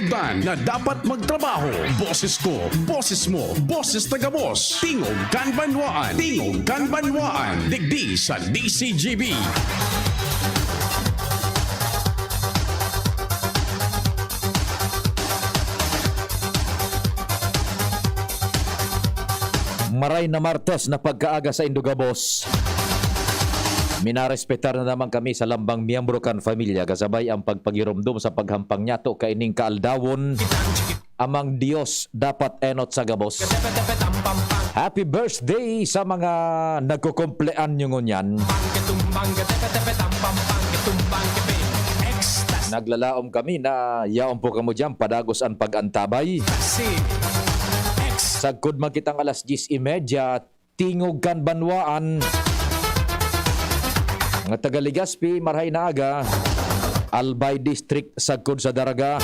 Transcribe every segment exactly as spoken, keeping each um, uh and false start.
Tan na dapat magtrabaho. Boses ko, boses mo, boses na gabos. Tingog kan Banwaan. Tingog kan Banwaan. Digdi sa D C G B. Maray na Martes na pagkaaga saindo gabos. Minarespetar na naman kami sa lambang miyembro kan pamilya, kasabay ang pagpagiromdom sa paghampang niyato kaining kaaldawon. Amang Dios dapat enot sa gabos. Happy birthday sa mga nagkukumpleanyo ngunyan. Naglalaom kami na yaon po kamo diyan, padagos an pag-antabay. Sagkod man kitang alas diyes y media, Tingog kan Banwaan. Mga taga Legazpi, marahay na aga. Albay District, sagkod sa Daraga.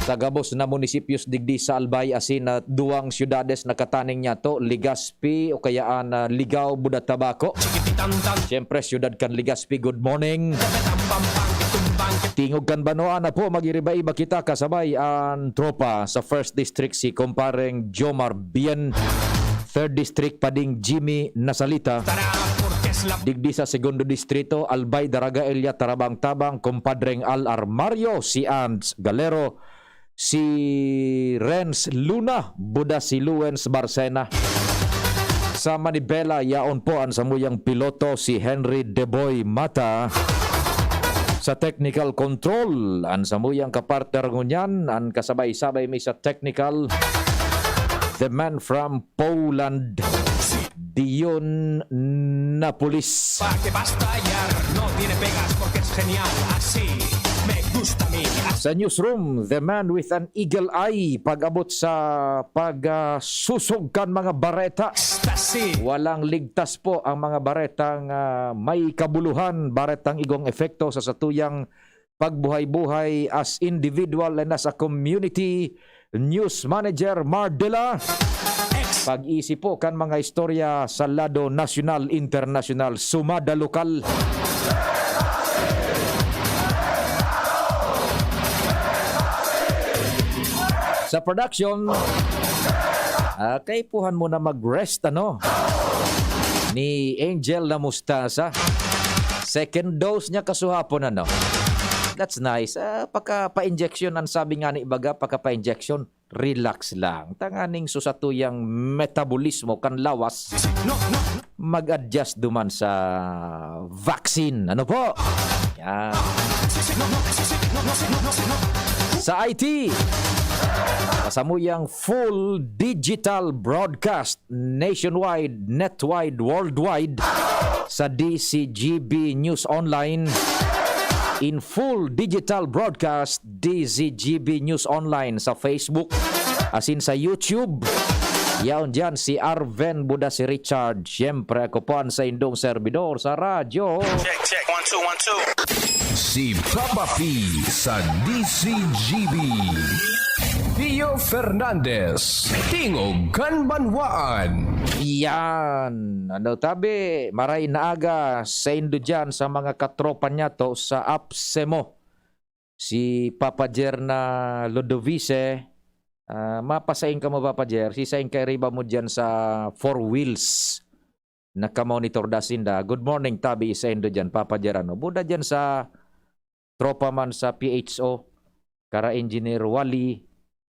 Sa gabos na munisipyos digdi sa Albay, asin na duwang syudades na kataning niyato, Legazpi o kaya an, ah, Ligao, Buda, Tabaco. Siyempre, syudad kan Legazpi, good morning. Tingog kan Banwaan na po, mag-iriba-iba kita kasabay an tropa sa First District, si Kompareng Jomar Bien. Third District, Pading Jimmy Nasalita. Digdi sa Segundo Distrito, Albay, Daraga, Elia, Tarabang-tabang, Kompadreng Al Armario, si Ans Galero, si Renz Luna, Buda, si Luens Barcena. Sa Manibela, yaon po an samuyang piloto, si Henry Deboy Mata. Sa technical control, an samuyang kapartner ngunyan, an kasabay-sabay mi sa technical, the man from Poland, Dion Napolis. Pa que basta ya, no tiene pegas porque es genial, así me gusta a mí. Sa newsroom, the man with an eagle eye, pag-abot sa pag, ah, susog kan mga bareta. Ecstasy. Walang ligtas po ang mga baretang, ah, may kabuluhan, baretang igong epekto sa satuyang pagbuhay-buhay as individual and as a community. News Manager Mardela, pag-isi po kan mga istorya sa lado nasyonal, internasyonal, sumada lokal. Sa production, ah, kaipuhan mo na mag-rest, ano? Ni Angel na Mustasa. Second dose niya kasuhapon, ano? That's nice. Ah, pagka pa-injection, ang sabi nga ni ibaga, pagka pa-injection, relax lang. Tanganing susatuyang metabolismo kan lawas, mag-adjust duman sa vaccine. Ano po? Yan. Sa I T, sa samuyang full digital broadcast nationwide, netwide, worldwide, sa D C G B News Online. In full digital broadcast, D Z G B News Online sa Facebook, asin sa YouTube. Yaon diyan si Arven Buda, si Richard. Siyempre, ako po ang saindong servidor sa radyo. Check, check. One, two, one, two. Si Papa P sa D C G B. Pio Fernandez, Tingog kan Banwaan. Yan. Ano, tabi, maray na aga saindo diyan sa mga katropa niyato sa APSEMO. Si Papa Jer na Ludovice, ah, mapasaing kamo, Papa Jer, si saing kairiba mo diyan sa Four Wheels. Nakamonitor da sinda. Good morning, tabi, saindo diyan, Papa Jer, ano. Buda diyan sa tropa man sa P H O, kara Engineer Wally,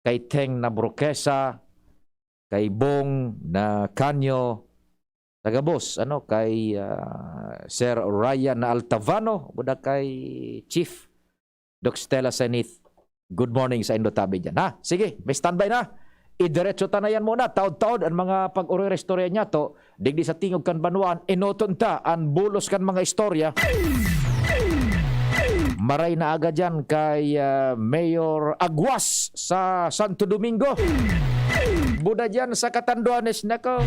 kay Teng na Broquesa, kay Bong na Canyo, taga boss, ano, kay, ah, Sir Ryan na Altavano, buda kay Chief Doc Stella Senith. Good morning saindo tabi diyan, ha? Sige, may standby na. Idiretso ta na yan muna. Taod-taod ang mga pag-oroy-istorya niyato. Digdi sa Tingog kan Banwaan, enoton ta an bulos kan mga istorya. Maray na aga diyan kay, ah, Mayor Aguas sa Santo Domingo. Buda diyan sa Catanduanes, nako.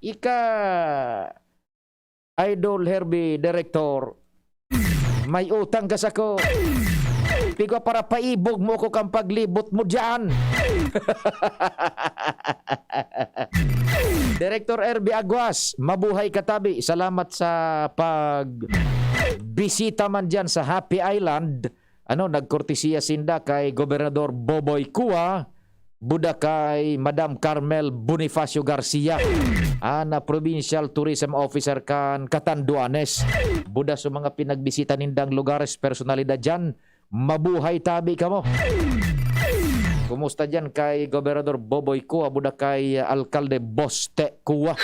Ika, Idol Herbie, Director, may utang ka sako. Pigwa para paibog mo ko kan paglibot mo diyan. Director Herbie Aguas, mabuhay ka tabi. Salamat sa pagbisita man diyan sa Happy Island. ano, nagkortesiya sinda kay Gobernador Boboy Cua, buda kay Madam Carmel Bonifacio Garcia, an, ah, Provincial Tourism Officer kan Catanduanes. Buda sa mga pinagbisita nindang lugares, personalidad diyan. Mabuhay tabi kamo. Kumusta diyan kay Gobernador Boboy Cua, buda kay, ah, Alkalde Boste Cua?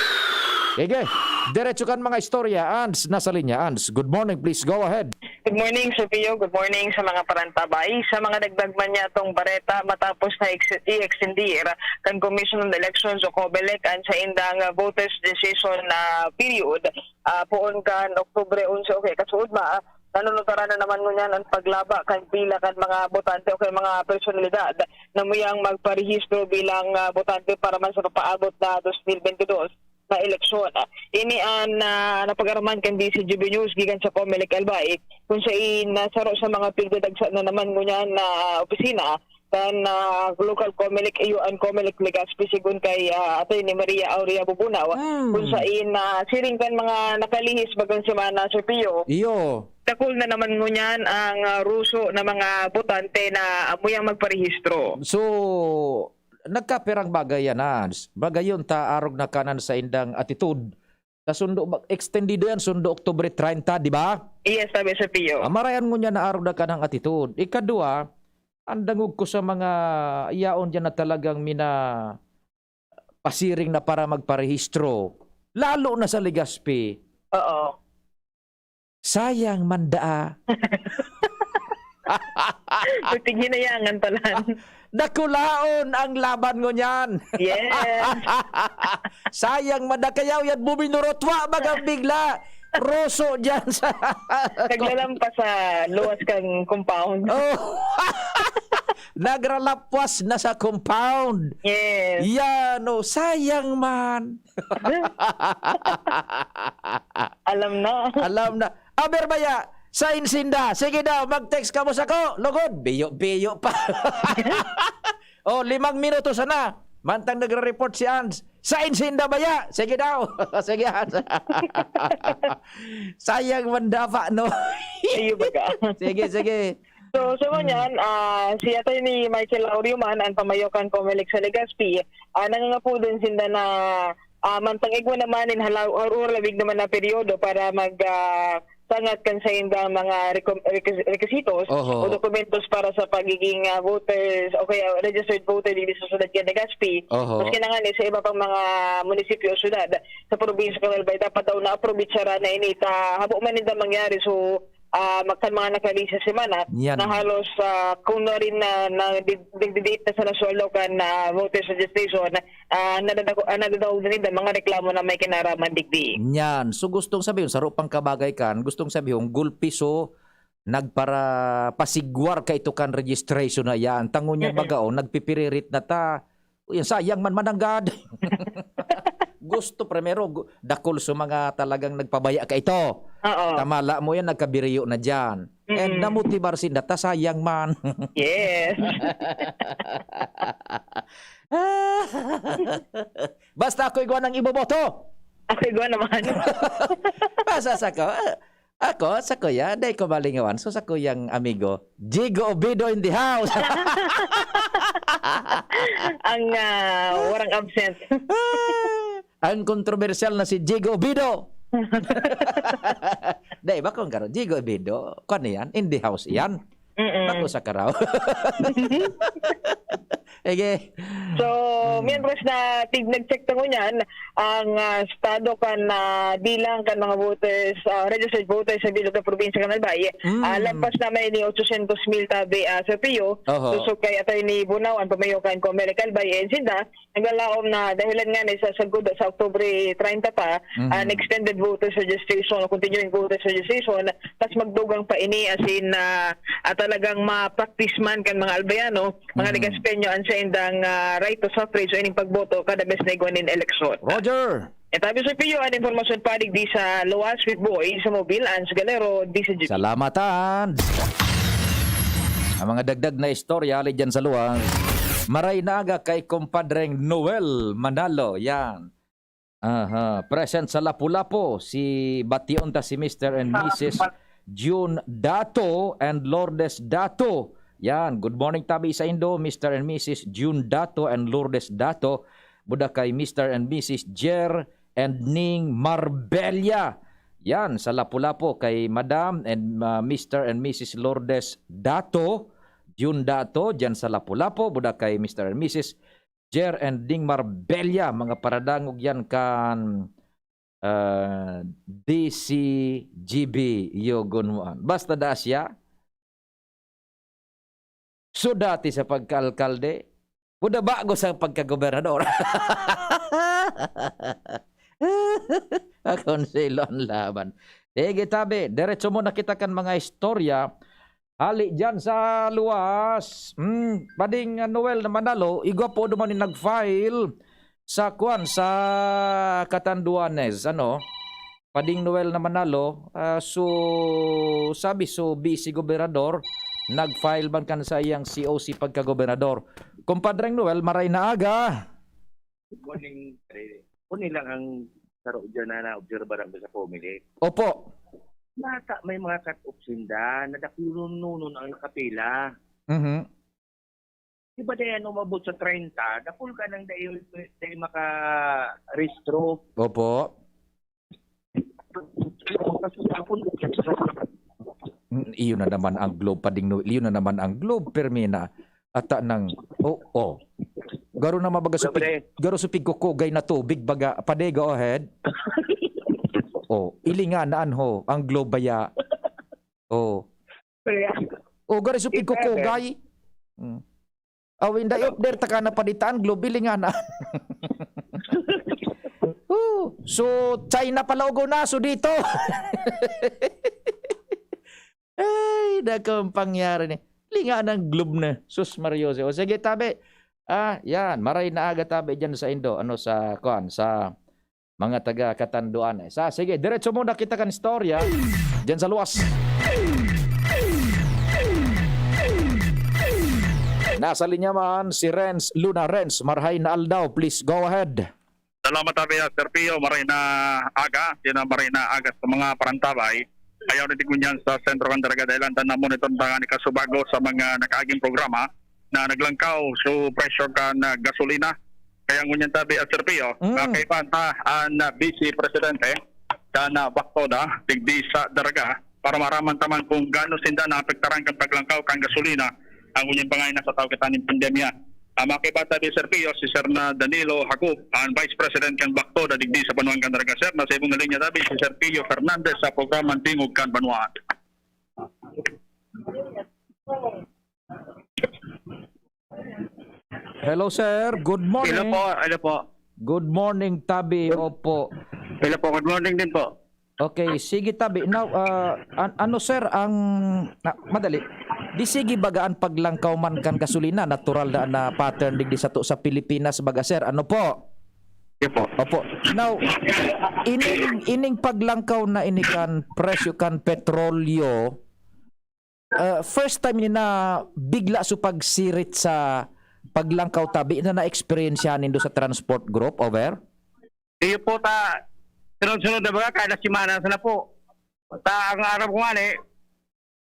Sige, diretso kan mga istorya. Ans, nasa linya. Ans, good morning. Please go ahead. Good morning, Sir Pio. Good morning sa mga parantabay. Sa mga dagdag man niya tong bareta, matapos na ex-, i-extendir kan Commission on Elections o COMELEC an saindang, ah, voters decision na period, ah, poon kan Oktubre onse, okay, kasuod ma, nanunutaran na naman ngunyan an paglaba kan pila kan mga botante o kaya mga personalidad na muyang magparehistro bilang, ah, botante para man sa papaabot na dos mil bente dos na eleksyon. Ini an, ah, napag-araman kan D C G B News gikan sa COMELEC Albay, kung sain, ah, saro sa mga pigdadagsa na naman ngunyan na opisina kan, ah, local COMELEC iyo an COMELEC Legazpi, sigon kay, ah, Attorney Maria Aurea Bubunaw, Hmm. kung sain, ah, siring kan mga nakalihis bagang semana, Sir Pio. Iyo. Dakul na naman ngunyan ang, ah, ruso na mga botante na amuyang magparehistro. So, nagkapirang bagay yan, Hans. Bagayon ta arog na kanan sa indang atitude. Sa sundo, mag-, extendido yan, sundo Oktubre treinta, di ba? Yes, sabi sa P O. Ah, marayan ngunyan na arog na kanang atitude. Ikadua, ang dangog ko sa mga yaon dyan na talagang mina pasiring na para magparehistro, lalo na sa Legazpi. Oo. Sayang man daa. Buti ginayangan pala. Dakulaon ang laban ngunyan. Yes. Sayang man da, kaya yan, buminurotwa, bagang bigla. Roso dyan sa Naglalampas sa luwas kang compound. Oh. Nagralapwas na sa compound. Yes. Yan, oh, sayang man. Alam na. Alam na. Aber baya, sain sinda. Sige daw, mag-text kamo sako. Lugod, biyo-biyo pa. Oh, limang minuto sana. Mantang nagre-report si Ans. Sain sinda baya? Sige daw. Sige, Ans. Sayang man dapat, no? Iyo baga. Sige, sige. So, sa ngunyan, ah, si Attorney Michael Laurioman, ang pamayo kan Comelec sa Legazpi, ah, nangangapod din sinda na, ah, mantang igwa naman nin halaw-, or, or labig naman na peryodo para mag, ah, sangat kan saindang mga rekom-, rekis-, rekisitos Oho. o dokumentos para sa pagiging, ah, voters o kaya registered voter dito sa syudad kan Legazpi. Oho. Maski na nga ni sa iba pang mga munisipyo o syudad sa probinsya kan Albay, dapat daw na-approve itsara na ini ta habo man ninda mangyari. So, ah, magkan mga nakalihis na semana Yan. na halos, ah, kung na rin na, na di-, nagdidiit na sa nasweldo kan, ah, voters registration, ah, nadadako-, ah, nadadangog na ninda mga reklamo na may kinaraman digdi. Yan. So, gustong sabihin, saro pang kabagay kan, gustong sabihin, gulpi so, nagparapasigwar ka ito kan registration na yan. Tango niya Mm-mm. baga, oh, nagpipiririt na ta. Uy, sayang man mananggad. Gusto, primero, gu-, dakul sa mga talagang nagpabaya ka ito. Oo. Tamala mo yan, nagkabiriyo na dyan. And Mm-mm. namotibar sinda, ta sayang man. Yes. Basta ako igwa ng iboboto. Ako igwa naman. Basta sa ko, ah, ako, sa kuya, dai ko malingawan. So, sa kuyang amigo, Jigo Obido in the house. Ang, ah, warang absent. Ang kontrobersyal na si Jigo Obido. Dai ba kung garo? Jigo Obido, kwan na yan? In the house yan. Mm-mm. Bako sa karaw. Sige. So, Mm. mientras na tig-, nag-check ta ngunyan, ang, ah, estado kan, ah, bilang kan mga voters, ah, registered voters sa bilog na probinsya kan Albay, Mm. ah, lampas na may ni ochocientos mil tabi, ah, sa P U. Oho. Susog kay Attorney Bunao, ang pamayo kan Comelec Albay, and sinda, naglalaom na dahilan nga na sa sagud sa Oktubre treinta pa, Mhm. an extended voters registration o continuing voters registration, mas magdugang pa ini asin, ah, ah, talagang ma-practice man kan mga Albayano, mga Mhm. Legazpeño, an saindang, ah, right to suffrage o ining pagboto kada bes na igwa nin eleksyon. Roger! Etabi sa P U, an impormasyon pa digdi sa Luwas with Boy sa Mobil, Ans Galero, D C G P. Salamat, Ans. Ang mga dagdag na istorya, hali dyan sa Luwas. Maray na aga kay Compadreng Noel Manalo. Yan. Aha. Present sa Lapu-Lapu, si Bation ta si Mister and Missus June Dato and Lourdes Dato. Yan, good morning tabi saindo, Mister and Missus June Dato and Lourdes Dato. Buda kay Mister and Missus Jer and Ning Marbella. Yan, sa Lapu-Lapu kay Madam and, ah, Mister and Missus Lourdes Dato, June Dato, diyan sa Lapu-Lapu. Buda kay Mister and Missus Jer and Ning Marbella, mga paradangog yan kan, ah, D C G B, Yogon Juan. Basta da siya, so dati sa pagka-alkalde, buda bago sa pagkagobernador. Akonselo an laban. Sige, tabi, diretso muna kita kan mga istorya. Hali diyan sa luwas. Hmm, Pading, ah, Noel na Manalo, igwa po duman yung nag-file sa kwan, sa Catanduanes, ano? Pading Noel na Manalo, ah, so, sabi, so, busy gobernador, nag-file man kan sa iyang C O C pagka-gobernador. Kumpadreng Noel, maray na aga. Good morning, pre. Kung ilang ang saro dyan na naobserbaran ko sa family. Opo. Nata, may mga cut-off sinda, na dakulunon ang nakapila. Mhm. Di ba, dahil umabot sa treinta, dakul ka nang dahil, dahil maka-rehistro. Opo. Kasi ako, Mm, iyo na naman ang globe, Pading Noel. Iyo na naman ang globe, permi na. Ata nang, oh, oh. Garo na mabaga sa pig-, Dobre. Garo sa pigkukugay na tubig, baga, Pade, go ahead. Oh, ilinganaan ho, ang globe baya. Oh. Kaya, Oh, garo sa pigkukugay. Mm. Awin, dai Ano? Up there, taka na paditaan, globe, ilinganaan. Oh, so, China pala ugo na, so dito. Ay, dakong pangyari ni. Linga ng globe na. Sus, Mario. O, sige, tabi. Ah, yan. Maray na aga, tabi, dyan sa Indo. Ano, sa, kuan, sa mga taga Catanduanes. Ah, sige, diretso muna kita kan istorya. Dyan sa luwas. Nasa linya man si Renz Luna. Renz, marhay na aldaw. Please go ahead. Salamat, Abe, ah, Sir Pio. Maray na aga. Yan ang maray na aga sa mga parantabay. Ayaw na din ngunyan sa sentro kan Daraga dahil ang monitor na nga ni Kasubago sa mga nakaaging programa na naglangkaw so presyo kan, ah, gasolina. Kaya ngunyan tabi, ah, Sir Pio, Mm. makaipan ta an, ah, Vice Presidente kan, ah, Baktoda, digdi sa Daraga, para maraman taman kung gaano sinda naapektaran kan paglangkaw kan gasolina ang ngunyan pa nga nasa tao kita ning pandemya. Ang makaipan tabi, Sir Pio, si Sir na Danilo Jacob, ang Vice President kan Baktoda digdi sa Banwaan kan Daraga. Sir, nasa ibong na linya tabi si Sir Pio Fernandez sa programang Tingog kan Banwaan. Hello, sir. Good morning. Hello po, hello po. Good morning, tabi. Opo. Hello po, good morning din po. Okay, sige, tabi. Now, ah, an-, ano, sir, ang, na, madali. Di sige baga an paglangkaw man kan gasolina, natural na, na pattern digdi sato sa Pilipinas, baga, sir. Ano po? Yes po. Opo. Now, ining, ining paglangkaw na ini kan presyo kan petrolyo, ah, first time ini na bigla so pagsirit sa paglangkaw tabi na na-eksperyensyahan nindo sa transport group, over? Iyo po, ta, sunod-sunod na baga, kada semana sana po. Ta, ang aram ko nga ni,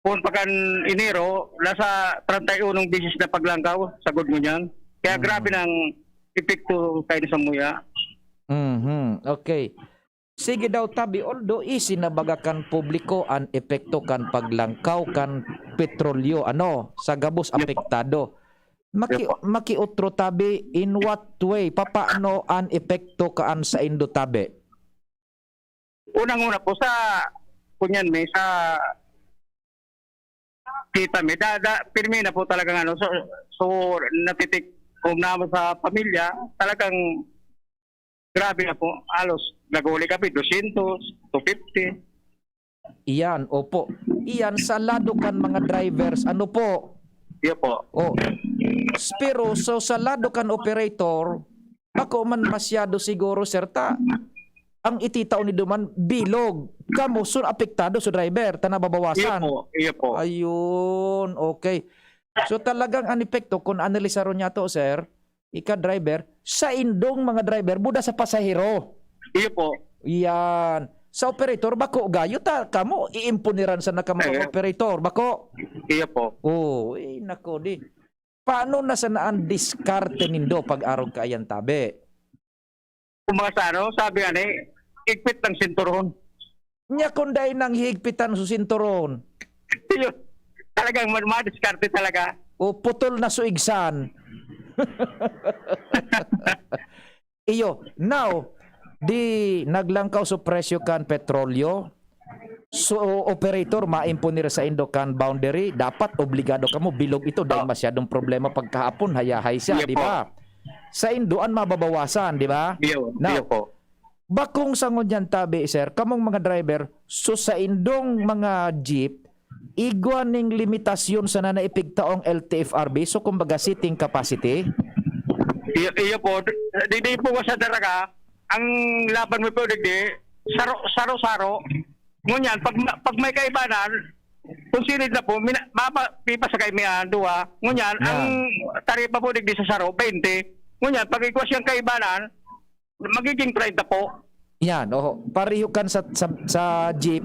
kung pagkan Enero, nasa treinta y uno beses na paglangkaw, sagod mo niyan. Kaya Mm. grabe ng epekto tayo sa muya. Mhm, okay. Sige daw, tabi, although easy na baga kan publiko an epekto kan paglangkaw kan petrolyo, ano, sa gabos Yep. apektado. Maki-, Yep. makiutro, tabi, in what way? Papaano an epekto kaan saindo, tabi? Unang-una po sa, kunyan, may sa kita mi, da, da, pirmi na po talagang ano, so, so, natitik-, kung naman sa pamilya, talagang grabe na po. Halos nag-uli kami, dosyentos, two fifty. Iyan, opo. Iyan, sa lado kan mga drivers, ano po? Iyo po. Oh. Pero, so, sa lado kan operator, ako man masyado siguro, sir, ta, ang ititao ni duman, bilog. Kamo, so, apektado sa driver, ta nababawasan. Iyo po, iyo po. Ayun, okay. So, talagang an epekto, kung analisaron niya to, sir, ika driver, saindong mga driver, buda sa pasahero. Iyo po. Iyan. Sa operator, bako gayo ta, kamo, iimpuniran sana kamo ang Eh. operator, bako? Iyo po. Oh, eh, nako, di. Paano na sana ang diskarte nindo pag-arog kaiyan tabi? Kumbaga sa ano, sabi nga ni, "Igpit ng sinturon." Nya kung dai nang higpitan sa sinturon. Iyo, talagang ma-, madiskarte talaga. O putol na suigsan. Iyo, now, di naglangkaw sa presyo kan petrolyo. So, operator, maimponir sa indo kan boundary. Dapat obligado kamo, bilog ito, dahil Oh. masyadong problema pagkahapon, hayahay siya, Iyo di po. ba? Sa indo, an mababawasan, di ba? Iyo, Now, iyo po. bakong sa ngunyan tabi, sir, kamong mga driver, so sa indong mga jeep, igwa ning limitasyon sana na ipigtaong L T F R B, so kumbaga seating capacity? Iyo, iyo po, di, di, di po sa daraga, ang laban mo po, digdi, saro, saro-saro. Ngunyan, pag ma-, pag may kaibanan, kung silid na po, mina-, mapa-, pipasakay mi ang duwa. Ngunyan, Yan. ang taripa po digdi sa saro, twenty. Ngunyan, pag igwa siyang kaibanan, magiging treinta po. Yan, oho. Pareho kan sa, sa, sa jeep,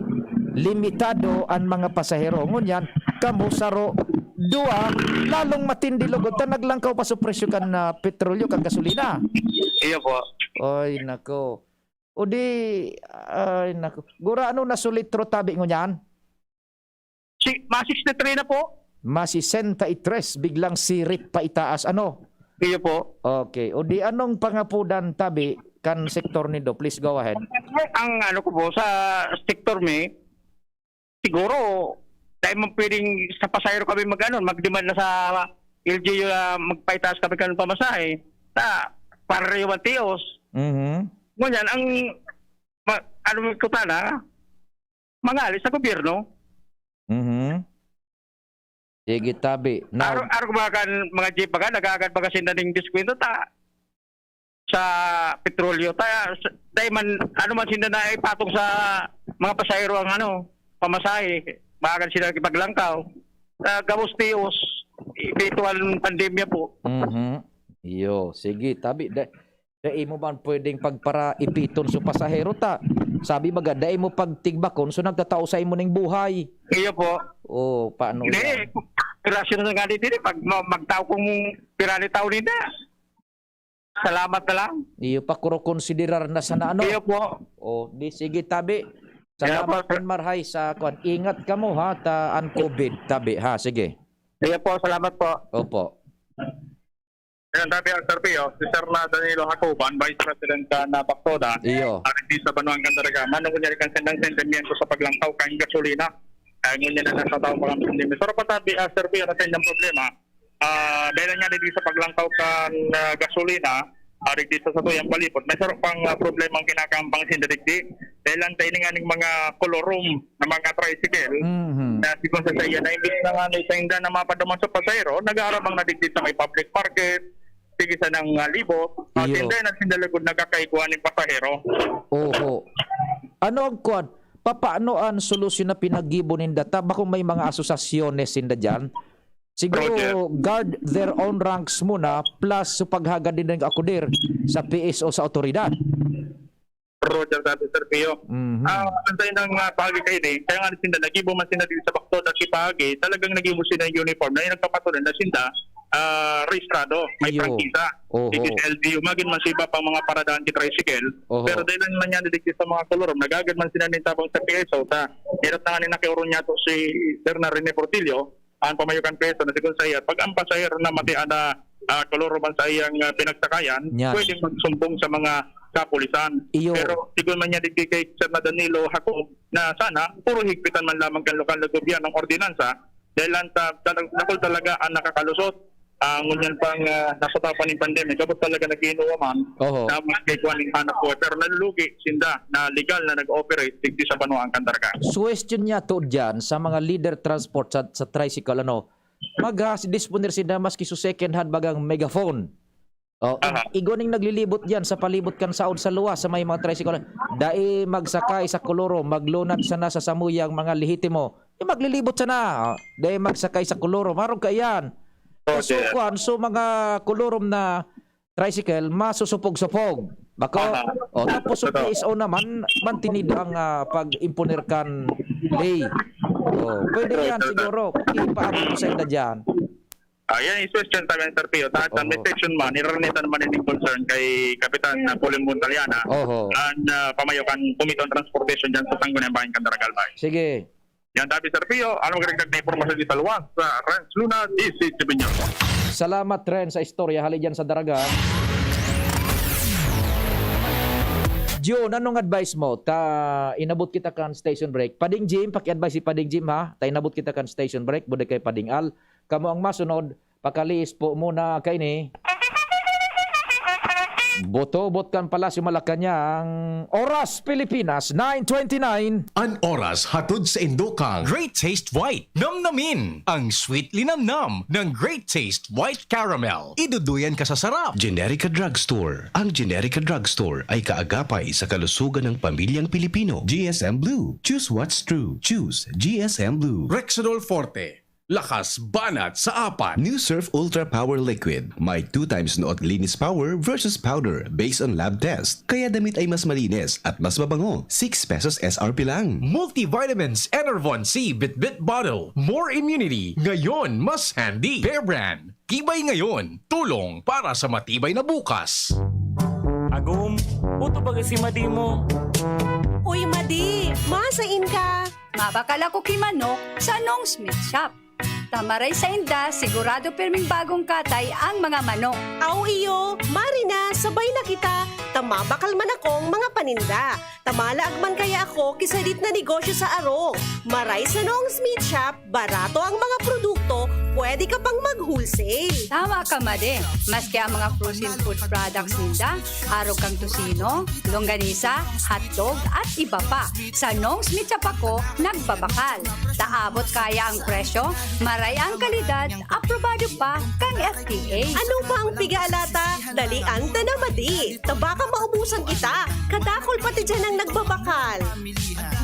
limitado ang mga pasahero. Ngunyan, kamo saro, duwa, lalong matindi lugod ta naglangkaw pa sa presyo kan, ah, petrolyo, kan gasolina. Iyo po. Ay, nako. O di, ay, nako. Gura, ano na su litro tabi ngunyan? Si, ma sixty-three na po. Ma sesenta y tres, biglang sirit pa itaas, ano? Iyo po. Okay. O di, anong pangapudan tabi kan sektor nindo? Please go ahead. Ang ano ko po, sa sektor mi, siguro, dahil mo pwedeng sa pasahero kami mag-ano, mag-demand na sa L G U, ah, magpaitaas kami kan pamasahe. Na, para yung tios. Mhm. Ngunyan, ang, ma-, ano ko sana, mangali sa gobyerno. Mhm. Sige, tabi. Now, Aro, aro ba kan mga jeep baga, nag-aagad baga sinda ning diskwento ta sa petrolyo. Ta, sa, dahil man, ano man sinda na ipatong sa mga pasahero ang ano, pamasahe, maaagad sila kipaglangkaw. Sa gabos tios, epekto ang pandemya po. Mhm. Iyo, sige, tabi. Da-, dai mo man pwedeng pagparaipiton sa pasahero ta. Sabi baga, dai mo pagtigbakon, so nagtatao sa imo ning buhay. Iyo po. Oh, paano Hindi, yan? Rasyonal nga din, pag ma-, magtao kung pirali tao nila. Salamat na lang. Iyo pa, kuro konsiderar na sana, ano? Iyo po. Oh, di sige, tabi. Kaya Salamat po, sir. Kan marhay sa kwan. Ingat kamo, ha, ta an covid, tabi, ha? Sige. Iyo po, salamat po. Opo. Ayan, tabi ang Sir Pio, si Sir na Danilo Jacoban, Vice President ka na Baktoda. Iyo. Ari di sa Banuang Candaraga. Manong kunyari kang sendang sentimiento sa paglangkaw, kang gasolina. Kaya ngunyan na nasa tao pa kami sentimiento. Pero patabi, ah, Sir Pio, na sa inyong problema, ah, dahil nga digdi sa paglangkaw kan, ah, gasolina, ah, digdi sa satuyang palibot, may saro pang, ah, problema ang kinakampang sinda digdi. Dahil lang sa ini nga ning mga colorum na mga tricycle, Mhm. na sigon sa saiya na imbis na nga ni sainda na mapaduman sa pasahero, nag-aarabang na digdi sa may public market, sige sa nang, ah, libot, ah, Iyo. sinda na sinda lugod nagkakaigwa ning pasahero. Oho. Ano ang kwan? Papaano ang solusyon na pinaggibo ninda? Ta, bakong may mga asosasyones sinda diyan? Siguro, Roger. guard their own ranks muna, plus sa paghagad din ng akudir sa P S O sa otoridad. Roger, sabi, Sir Pio. Mhm. Ah, ang sa inang, ah, pagi kayo din, kaya nga sinda, nagibo man sinda dito sa Baktoda, si pagi, talagang nagibo sinda ng uniform na yung nagpapatuloy na sinda, ah, rehistrado, may Iyo. prangkisa. Oho. Digdi sa L G U, magin man sa iba pang mga paradahan ki tricycle. Oho. Pero dahil lang nangyari digdi sa mga kolorum, nagagad man sila ning tabang sa P S O, ta hirap na nga ni nakiuron niya to si Sir na Rene Portillo, ang pamayo kan P S O na sigon sa iya, pag ang pasahero na mati ana, ah, kolorum man sa iyang, ah, pinagsakayan, Yan. pwedeng magsumbong sa mga kapulisan. Iyo. Pero sigon man niya digdi kay Sir na Danilo Jacob na sana puro higpitan man lamang kan lokal na gobyerno ang ordinansa dahil lang ta-, ta-, dakul talaga ang nakakalusot. Ah, ngunyan pang, ah, nasa tapan ng pandemic, kapag talaga nag-iinuman, Oho. na mas kay kuwan yung hanap buhay. Pero nalulugi sinda na legal na nag-ooperate digdi sa Banwaan kan Daraga. Suwestiyon niya to diyan sa mga leader transport sa, sa tricycle, ano, mag-disponer sinda maski sa second hand bagang megaphone. Oh, ig-, Aha. igwa ning naglilibot diyan sa palibot kan saod sa luwas sa may mga tricycle. Dai magsakay sa koloro, maglunad sana sa samuyang mga lehitimo. Yung maglilibot sana, oh, dai magsakay sa koloro. Marog ka iyan. Oh, So, sir. kuwan, so mga kolorom na tricycle, masusupog-supog. Bako, Aha. O, tapos yung Totoo. P S O naman, mantenido ang ah, pag-imponer kan ley. O, pwede Totoo, yan totoo. Siguro. Ipaabot ko sa inda dyan. Ah, yan yung question sa amin, Sir Pio. Sa Oo. administration man, iraranitan man yung concern kay Kapitan na Pauline Montaliana. Oho. Ang ah, pamayo kan Committee on Transportation dyan sa Sangguniang Bayan kan Daraga, Albay. Sige. Yan, sabi, Sir Pio, ano magdagdag na impormasyon di sa luwas? Sa Renz Luna, D C T V News. Salamat, Ren, sa istorya. Hali dyan sa Daraga. Jun, anong advice mo? Ta inabot kita kan station break. Pading Jim, paki-advise si Pading Jim, ha? Ta inabot kita kan station break, buday kay Pading Al. Kamo ang masunod, pakaliis po muna kaini. Botobot kan Palasyo Malacañang, Oras Pilipinas, nine twenty-nine. An oras hatod sa indo kang Great Taste White. Namnamin ang sweet linamnam ng Great Taste White Caramel. Iduduyan ka sa sarap. Generica Drugstore. Ang Generica Drugstore ay kaagapay sa kalusugan ng pamilyang Pilipino. G S M Blue. Choose what's true. Choose G S M Blue. Rexidol Forte. Lakas banat sa apat. New Surf Ultra Power Liquid. May two times nood linis power versus powder based on lab test. Kaya damit ay mas malinis at mas mabango. Six pesos S R P lang. Multivitamins Enervon C Bitbit Bottle. More immunity. Ngayon, mas handy. Bear Brand. Tibay ngayon. Tulong para sa matibay na bukas. Agom, puto baga si Madi mo. Uy, Madi! Masain ka! Mabakal ako ki manok sa Nong Smith Shop. Ta maray sainda, sigurado pirming bagong katay ang mga manok. Aw iyo, mari na, sabay na kita, ta mabakal man akong mga paninda. Ta malaag man kaya ako ki sadit na negosyo sa arog. Maray sa Nong Smith Shop, barato ang mga produkto, pwede ka pang mag-wholesale. Tama ka, Madi. Maski ang mga frozen food products ninda, arog kan tocino, longganisa, hotdog, at iba pa. Sa Nong Smith Shop ako nagbabakal. Ta abot kaya ang presyo, maray ang kalidad, aprobado pa kan F D A. Ano pa ang pig-aalata? Dalian ta na, Madi. Ta baka maubusan kita. Kadakul pati diyan ang nagbabakal.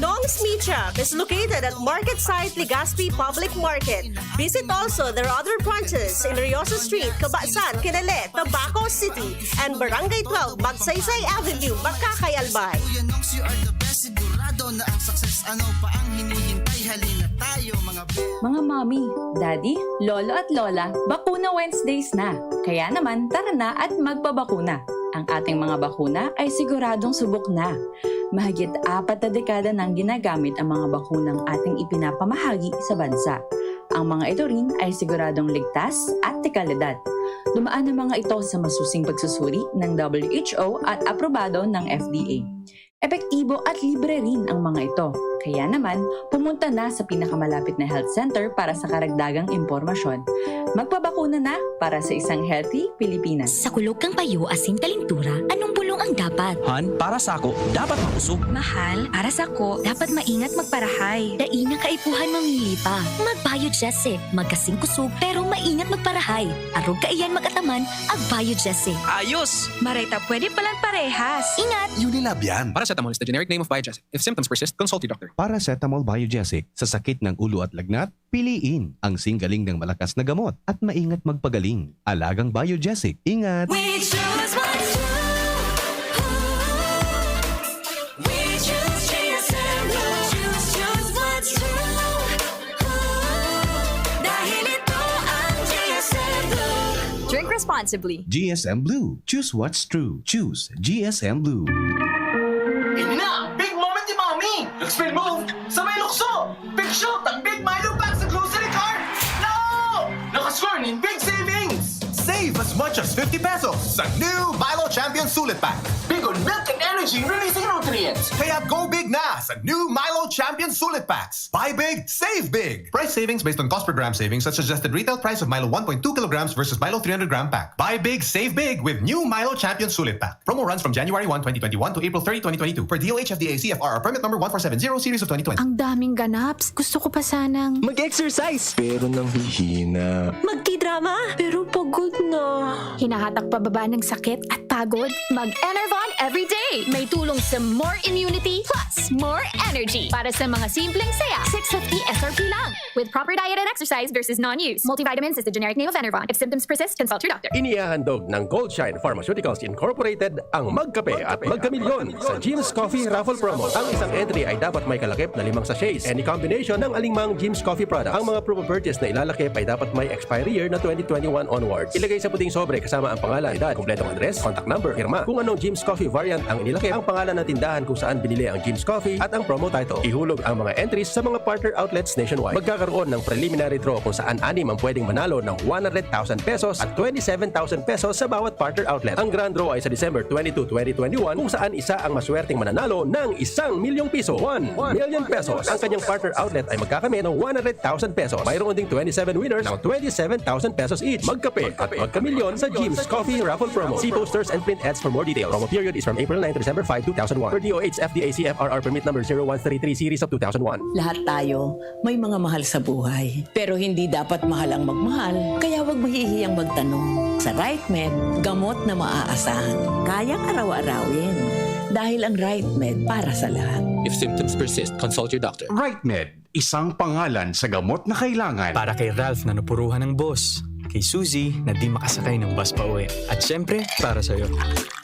Nong Smith Shop is located at Market Site, Legazpi Public Market. Visit also their other branches in Riosa Street, Cabasan, Kinale, Tabaco City, and Barangay twelve, Magsaysay Avenue, Makakay, Albay. Kuya Nongs, you are the best. Sigurado na ang success. Ano pa ang hinihintay? Halina tayo, mga be. Mga mommy, daddy, lolo at lola, bakuna Wednesdays na. Kaya naman, tara na at magpabakuna. Ang ating mga bakuna ay siguradong subok na. Mahigit apat na dekada nang ginagamit ang mga bakunang ating ipinapamahagi sa bansa. Ang mga ito rin ay siguradong ligtas at dekalidad. Dumaan ang mga ito sa masusing pagsusuri ng W H O at aprobado ng F D A. Epektibo at libre rin ang mga ito. Kaya naman, pumunta na sa pinakamalapit na health center para sa karagdagang impormasyon. Magpabakuna na para sa isang healthy Pilipinas. Sa kulog kan payo asin kalintura, anong bulong ang dapat? Han, para sako, dapat makusog. Mahal, para sako, dapat maingat magparahay. Dai na kaipuhan mamili pa. Mag-Biogesic. Magkasing kusog, pero maingat magparahay. Arog kaiyan mag-ataman, ag Biogesic. Ayos! Maray ta pwede palan parehas. Ingat! Unilab yan. Paracetamol is the generic name of Biogesic. If symptoms persist, consult your doctor. Paracetamol Biogesic. Sa sakit ng ulo at lagnat, piliin ang singgaling ng malakas na gamot at maingat magpagaling. Alagang Biogesic. Ingat! We choose what's true. We choose G S M Blue. Choose, choose what's true. Dahil ito ang G S M Blue. Drink responsibly. G S M Blue. Choose what's true. Choose G S M Blue. Ini na ang big moment ni Mommy! Expel move sa may lukso! Big shoot ang Big Milo Pack sa grocery cart! No! Nakascore nin big savings! Save as much as fifty pesos sa new Milo Champion Sulit Pack. Big on milk and energy releasing nutrients. Kaya go big na sa new Milo Champion Sulit Packs. Buy big, save big. Price savings based on cost per gram savings at suggested retail price of Milo one point two kilograms versus Milo three hundred gram pack. Buy big, save big with new Milo Champion Sulit Pack. Promo runs from January one, twenty twenty-one to April thirty, twenty twenty-two. Per D O H F D A C F R or permit number one four seven zero series of twenty twenty. Ang daming ganaps. Gusto ko pa sanang Mag-exercise! Pero nanghihina. Magkidrama! Pero pag Pagod na. Hinahatak pababa ng sakit at pagod? Mag-Enervon everyday! May tulong sa more immunity plus more energy. Para sa mga simpleng saya, six fifty S R P lang. With proper diet and exercise versus non-use. Multivitamins is the generic name of Enervon. If symptoms persist, consult your doctor. Inihahandog ng Goldshine Pharmaceuticals Incorporated ang Magkape at Magkamilyon sa Jim's Coffee Raffle Promo. Ang isang entry ay dapat may kalakip na limang sachets. Any combination ng aling mang Jim's Coffee product. Ang mga proof of purchase na ilalakip ay dapat may expiry year na twenty twenty-one onwards. Ilagay sa puting sobre kasama ang pangalan, edad, kompletong address, contact number, pirma. Kung anong Jim's Coffee variant ang inilakip, ang pangalan ng tindahan kung saan binili ang Jim's Coffee at ang promo title. Ihulog ang mga entries sa mga partner outlets nationwide. Magkakaroon ng preliminary draw kung saan anim ang pwedeng manalo ng one hundred thousand pesos at twenty-seven thousand pesos sa bawat partner outlet. Ang grand draw ay sa December twenty-two, twenty twenty-one, kung saan isa ang maswerteng mananalo ng isang milyong piso, one million pesos. Ang kanyang partner outlet ay magkakamit ng one hundred thousand pesos. Mayroon ding twenty-seven winners ng twenty-seven thousand pesos each. Magkape at magkamilyon sa Jim's Coffee Raffle Promo. See posters and print ads for more details. Promo period is from April nine to December five, two thousand one. Per D O H F D A C F R R permit number zero one three three series of two thousand one. Lahat tayo may mga mahal sa buhay. Pero hindi dapat mahal ang magmahal, kaya huwag mahihiyang magtanong. Sa RightMed, gamot na maaasahan. Kayang araw-arawin. Dahil ang RightMed para sa lahat. If symptoms persist, consult your doctor. RightMed, isang pangalan sa gamot na kailangan. Para kay Ralph na napuruhan ng boss. Kay Suzy na di makasakay ng bus pa uwi. At syempre, para sa'yo.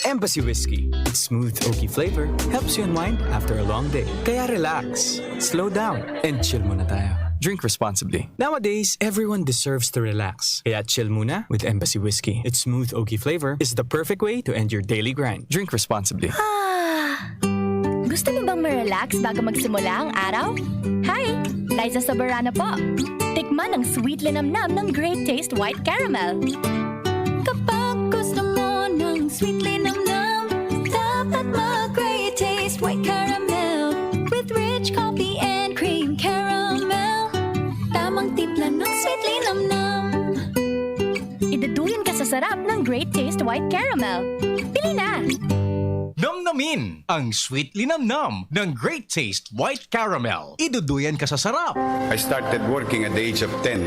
Embassy Whiskey. Its smooth oaky flavor helps you unwind after a long day. Kaya relax, slow down, and chill muna tayo. Drink responsibly. Nowadays, everyone deserves to relax. Kaya chill muna with Embassy Whiskey. Its smooth oaky flavor is the perfect way to end your daily grind. Drink responsibly. Gusto mo bang ma-relax bago magsimula ang araw? Hi! Liza Soberano po. Tikman ang sweet linamnam ng Great Taste White Caramel. Kapag gusto mo ng sweet linamnam, dapat mag Great Taste White Caramel with rich coffee and cream caramel. Tamang timpla ng sweet linamnam. Iduduyan ka sa sarap ng Great Taste White Caramel. Pili na! Namnamin ang sweet linamnam ng Great Taste White Caramel. Iduduyan ka sa sarap. I started working at the age of ten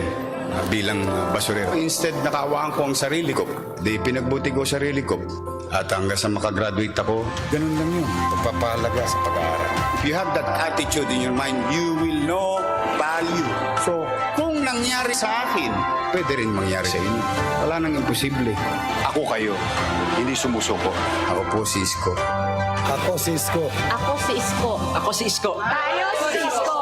uh, bilang uh, basurero. Instead, nakaawaan ko ang sarili ko. Di pinagbuti ko sarili ko. At hanggang sa makagraduate ako, ganun lang yun. Pagpapahalaga sa pag-aaral. If you have that attitude in your mind, you will know value. So, kung nangyari sa akin, pwede rin mangyari sa inyo. Wala nang imposible. Ako kayo, hindi sumusuko. Ako po si Isko. Ako si Isko. Ako si Isko. Ako si Isko. Tayo si Isko.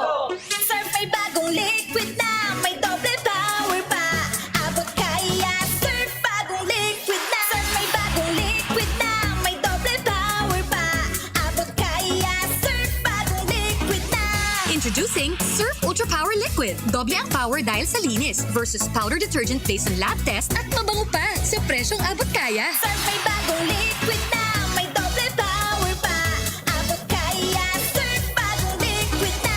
Surf may bagong liquid na may doble power pa. Abot kaya Surf bagong liquid na. Surf may bagong liquid na may doble power pa. Abot kaya Surf bagong liquid na. Introducing Surf Ultra Power Liquid. Doble ang power dahil sa linis versus powder detergent based on lab test at mabango pa sa presyong abot kaya. Surf may bagong liquid na may doble power pa. Abot kaya Surf bagong liquid na.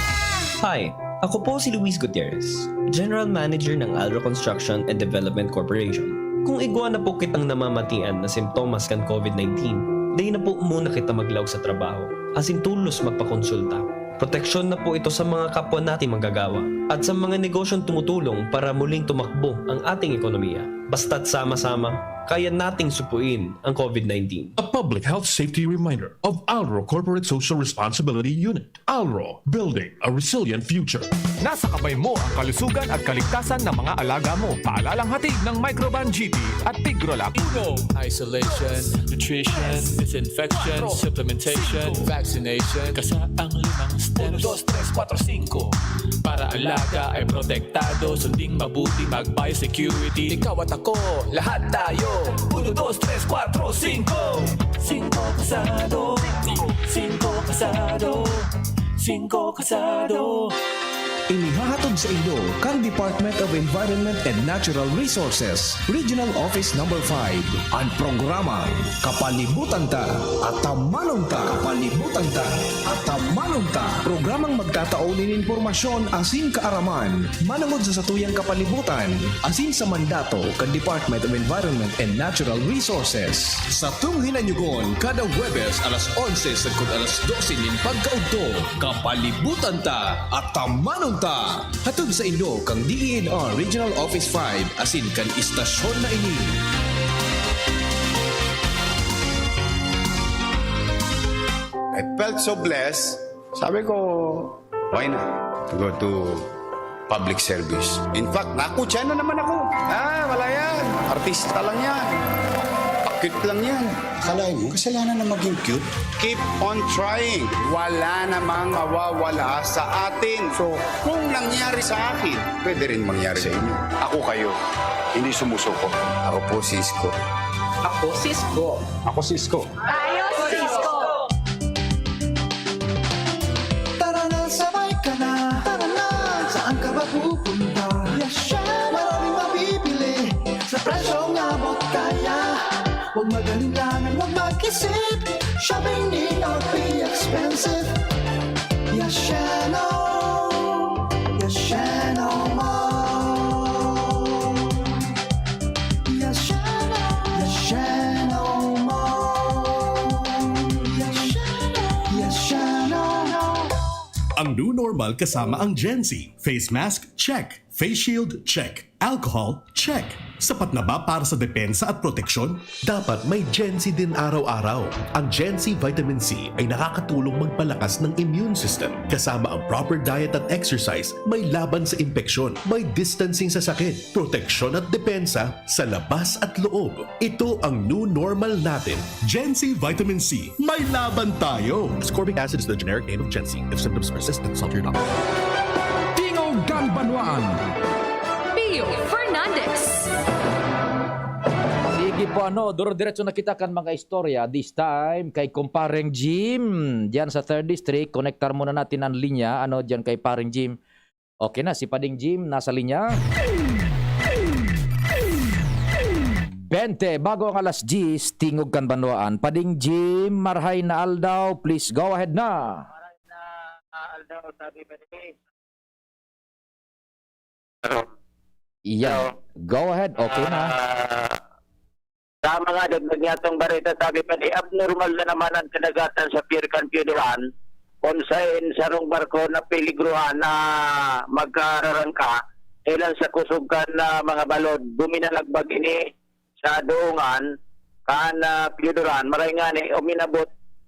Hi, ako po si Luis Gutierrez, General Manager ng Alro Construction and Development Corporation. Kung igwa na po kitang namamatian na simptomas kan COVID nineteen, dai na po muna kita maglaog sa trabaho, asin tolos magpakonsulta. Proteksyon na po ito sa mga kapwa nating manggagawa at sa mga negosyong tumutulong para muling tumakbo ang ating ekonomiya. Basta't sama-sama, kaya nating supuin ang COVID nineteen. A public health safety reminder of Alro Corporate Social Responsibility Unit. Alro, building a resilient future. Nasa kamay mo ang kalusugan at kaligtasan ng mga alaga mo. Paalalang hatid ng Microban G P at Tigrolac. Uno, isolation, nutrition, disinfection, supplementation, vaccination. Kasa ang limang steps. Uno, dos, tres, kuwatro, singko. Para alaga ay protektado, sunding mabuti, mag-biosecurity. Ikaw at ako, lahat tayo. Uno, dos, tres, kuwatro, singko. Singko kasado. Singko kasado. Singko kasado. Inihahatod sa inyo kan Department of Environment and Natural Resources, Regional Office Number five, an programang Kapalibutan Ta, Atamanon Ta. Kapalibutan Ta, Atamanon Ta. Programang magtatao nin impormasyon asin kaaraman manongod sa satuyang kapalibutan asin sa mandato kan Department of Environment and Natural Resources. Satong hinanyugon kada Huwebes alas onse sagkod alas dose nin pagkaudto. Kapalibutan Ta, Atamanon Ta, hatod sa inyo kang D E N R Regional Office five asin kan istasyon na ini. I felt so blessed. Sabi ko, "Why not go to public service?" In fact, nakutsa na naman ako. Ah, wala yan. Artista lang yan. Pakit lang yan. Akala mo, kasalanan na maging cute? Keep on trying. Wala namang mawawala sa atin. So, kung nangyari sa akin, pwede rin mangyari sa inyo. Ako kayo, hindi sumusuko. Ako po si Isko. Ako si Isko. Ako si Isko. Tayo si Isko. Tara na, sabay ka na. Tara na. Saan ka ba pupunta? Yashano. Maraming mabibili sa presyong abot kaya. Huwag mag-alinlangan, huwag mag-isip. Shopping need not be expensive. Yashano. Yashano Mall. Yashano. Yashano Mall. Yashano. Yashano. Ang new normal kasama ang Gen Z. Face mask, check. Face shield, check. Alcohol, check. Sapat na ba para sa depensa at proteksyon? Dapat may Gen Z din araw-araw. Ang Gen Z Vitamin C ay nakakatulong magpalakas ng immune system. Kasama ang proper diet at exercise, may laban sa impeksyon, may distancing sa sakit, proteksyon at depensa sa labas at loob. Ito ang new normal natin. Gen Z Vitamin C, may laban tayo! Ascorbic acid is the generic name of Gen Z. If symptoms persist, consult your doctor. Tingog kan Banwaan. Pio Fernandez. Sige po, ano, duro-diretso na kita kan mga istorya. This time, kay Kumpareng Jim, diyan sa Third District. Konektar muna natin ang linya, ano, diyan kay Pareng Jim. Okay na, si Pading Jim nasa linya. Bente, bago ang alas diyes, Tingog kan Banwaan. Pading Jim, marhay na aldaw, please go ahead na. Marhay na aldaw, sabi pa ni. Hello? Yan. Hello? Go ahead, okay na. Ah, sa mga dagdag niyatong bareta, sabi pa ni, abnormal na naman ang kadagatan sa Pier kan Pio Duran, kung sain sarong barko na peligrohan na magkararangka, ilan sa kusog kan, ah, mga balod, guminalagbag ini sa doongan kan, ah, Pio Duran. Maray ngani, uminabot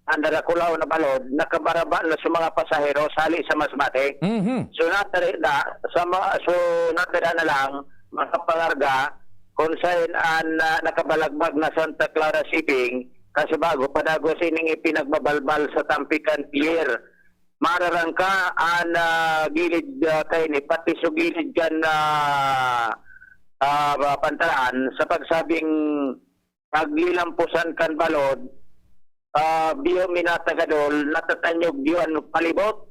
ang darakulaw na balod, nakabaraba na sa mga pasahero, sali sa Masbate. Mhm. So, natari na, sa mga, so, natira na lang, mga pangarga, kung sain an, ah, nakabalagbag na Santa Clara Shipping, kasi bago, padagos ining ipinagbabalbal sa Tampican Pier. Mararangka an, ah, gilid, ah, kaini, pati so gilid kan, ah, ah, pantaran sa pagsabing paglilampusan kan balod, ah, biyo minatagadol, natatanyog diyo an palibot.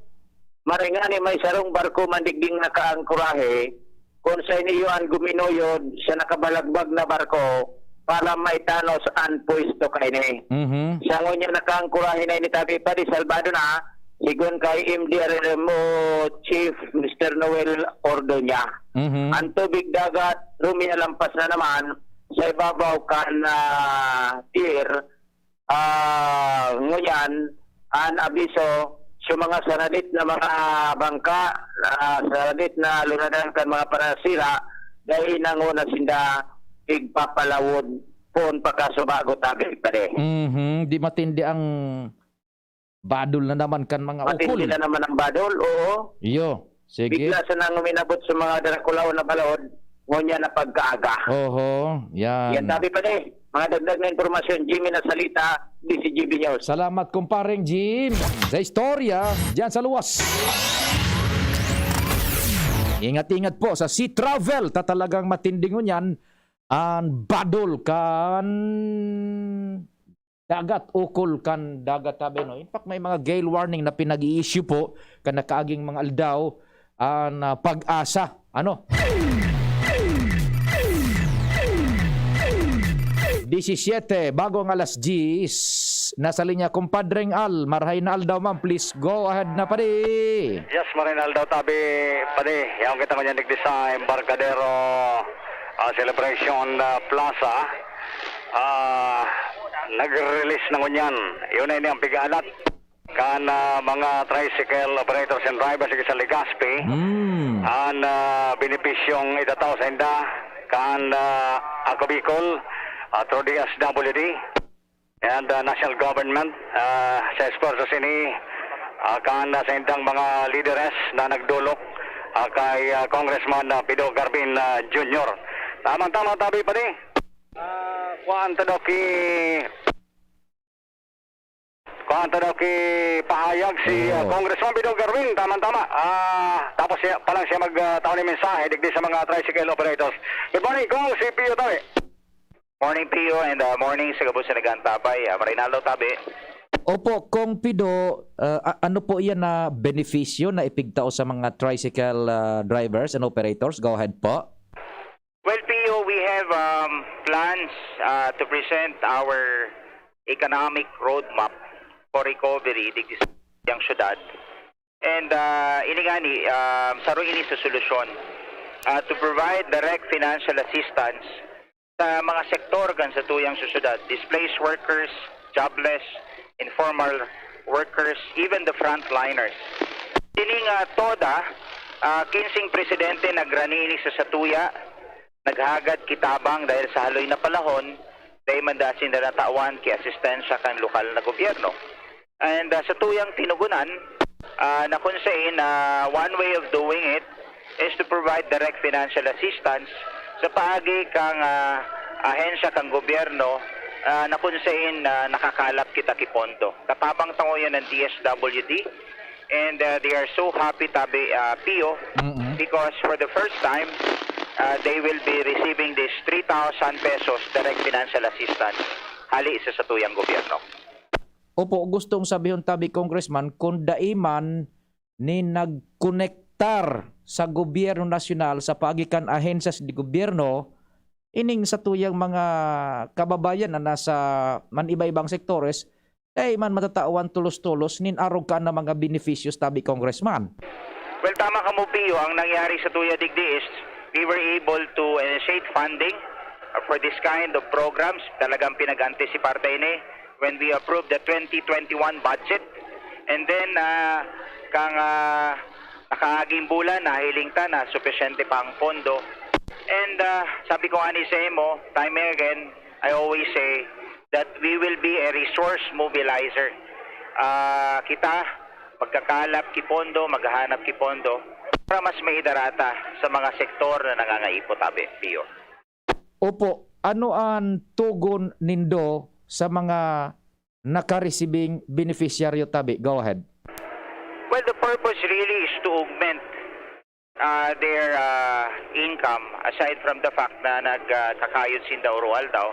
Maray ngani may sarong barko man digding nakaangkorahe, kun saen iyo an guminuyod sa nakabalagbag na barko para maitanos an pwesto kaini. Mhm. Sa ngunyan nakaangkorahe na ini, tabi pa di salbado na, sigon kay M D R M O Chief Mister Noel Ordoña. Mhm. An tubig dagat ruminalampas na naman sa ibabaw kan, ah, pier. Ah, ngunyan, an abiso sa mga saradit na mga bangka, ah, saradit na lunadan kan mga parasira, dai na nguna sinda igpapalawod poon pa kasubago, tabi pa di. Mhm, di matindi ang badol na naman kan mga ukol. Matindi na naman ang badol, oo. Iyo, sige. Bigla sa nang uminabot sa mga darakulaw na balod, ngunyan na pagkaaga. Oho, yan. Yan, tabi pa di. Mga dagdag na impormasyon, Jimmy Nasalita, D C G B News. Salamat, kumpareng Jim. Sa istorya, diyan sa luwas. Ingat-ingat po sa sea travel. Ta talagang matindi ngunyan an badol kan dagat, ukol kan dagat, tabi, no? In fact, may mga gale warning na pinag-i-issue po kan nakaaging mga aldaw an, ah, PAGASA. Ano? Disisiete, bago ang alas diyes, nasa linya, Kumpadreng Al, marhay na aldaw man, please go ahead na, padi. Yes, marhay na aldaw, tabi, padi. Yaon kita ngunyan digdi sa Embarcadero, ah, Celebration, ah, Plaza. Ah, nag-release na ngunyan. Yun na ini ang pigalat. kan, ah, mga tricycle operators and drivers sa Legazpi, Hmm. an, ah, benepisyong itatao sa inda kan, ah, Ako Bicol, ah, through D S W D and, ah, national government, ah, sa esfuerso sini, ah, kan, ah, sa indang mga lideres na nagdolok, ah, kay, ah, Congressman, ah, Pido Garbin, ah, Junior. Tamang-tama, tabi pa ni. Ah, kuwan ta daw ki-, kuwan ta daw ki pahayag si, ah, Oo. Congressman Pido Garbin, tamang-tama. Ah, tapos siya, pa lang siya mag, ah, tao ni mensahe digdi sa mga tricycle operators. Good morning, Cong, si Pio Tawi. Morning, Pio, and, ah, morning sa gabos na nag-aantabay. Ah, Marinaldo Tabi. Opo, Cong Pido, ah, a-, ano po iyan na benepisyo na ipigtao sa mga tricycle, ah, drivers and operators? Go ahead po. Well, Pio, we have, um, plans, uh, to present our economic roadmap for recovery digdi sa satuyang syudad. And, uh, ini ngani, um, saro ini sa solusyon, uh, to provide direct financial assistance sa mga sektor kan satuyang sosyedad, displaced workers, jobless, informal workers, even the frontliners. Sining, ah, TODA, ah, kinseng presidente nagrani ini sa satuya, naghagad ki tabang dahil sa haloy na panahon, dai man daa sinda natawan ki asistensya kan lokal na gobyerno. And, ah, satuyang tinugunan, ah, na kung sain, ah, one way of doing it is to provide direct financial assistance sa paagi kan, ah, ahensya kan gobyerno, ah, na kung sain, ah, nakakalap kita ki pondo. Katabang ta ngunyan an D S W D, and, ah, they are so happy, tabi, ah, Pio, Mm-mm. because for the first time, ah, they will be receiving this three thousand pesos direct financial assistance hali sa satuyang gobyerno. Opo, gustong sabihon tabi, Congressman, kun dai man nin nagkonektar sa gobyerno nasyonal sa paagi kan ahensya de gobyerno, ining satuyang mga kababayan na nasa man iba-ibang sektores, dai man matatawan tolos-tolos nin arog kan na mga benepisyos tabi, Congressman. Well, tama kamo, Pio. Ang nangyari satuya digdi is we were able to initiate funding, uh, for this kind of programs. Talagang pinag-antisipar ta ini when we approved the twenty twenty-one budget. And then, ah, kan, ah, nakaaging bulan, nahiling ta na supisyente pa ang pondo. And, ah, sabi ko ngani sa imo, time and again, I always say that we will be a resource mobilizer. Ah, kita, magkakalap ki pondo, maghahanap ki pondo para mas maidara ta sa mga sektor na nangangaipo, tabi, Pio. Opo, ano an tugon nindo sa mga nakaresibing benepisyaryo tabi? Go ahead. Well, the purpose really is to augment, ah, their, ah, income, aside from the fact na nag, ah, kakayod sinda oro-aldaw.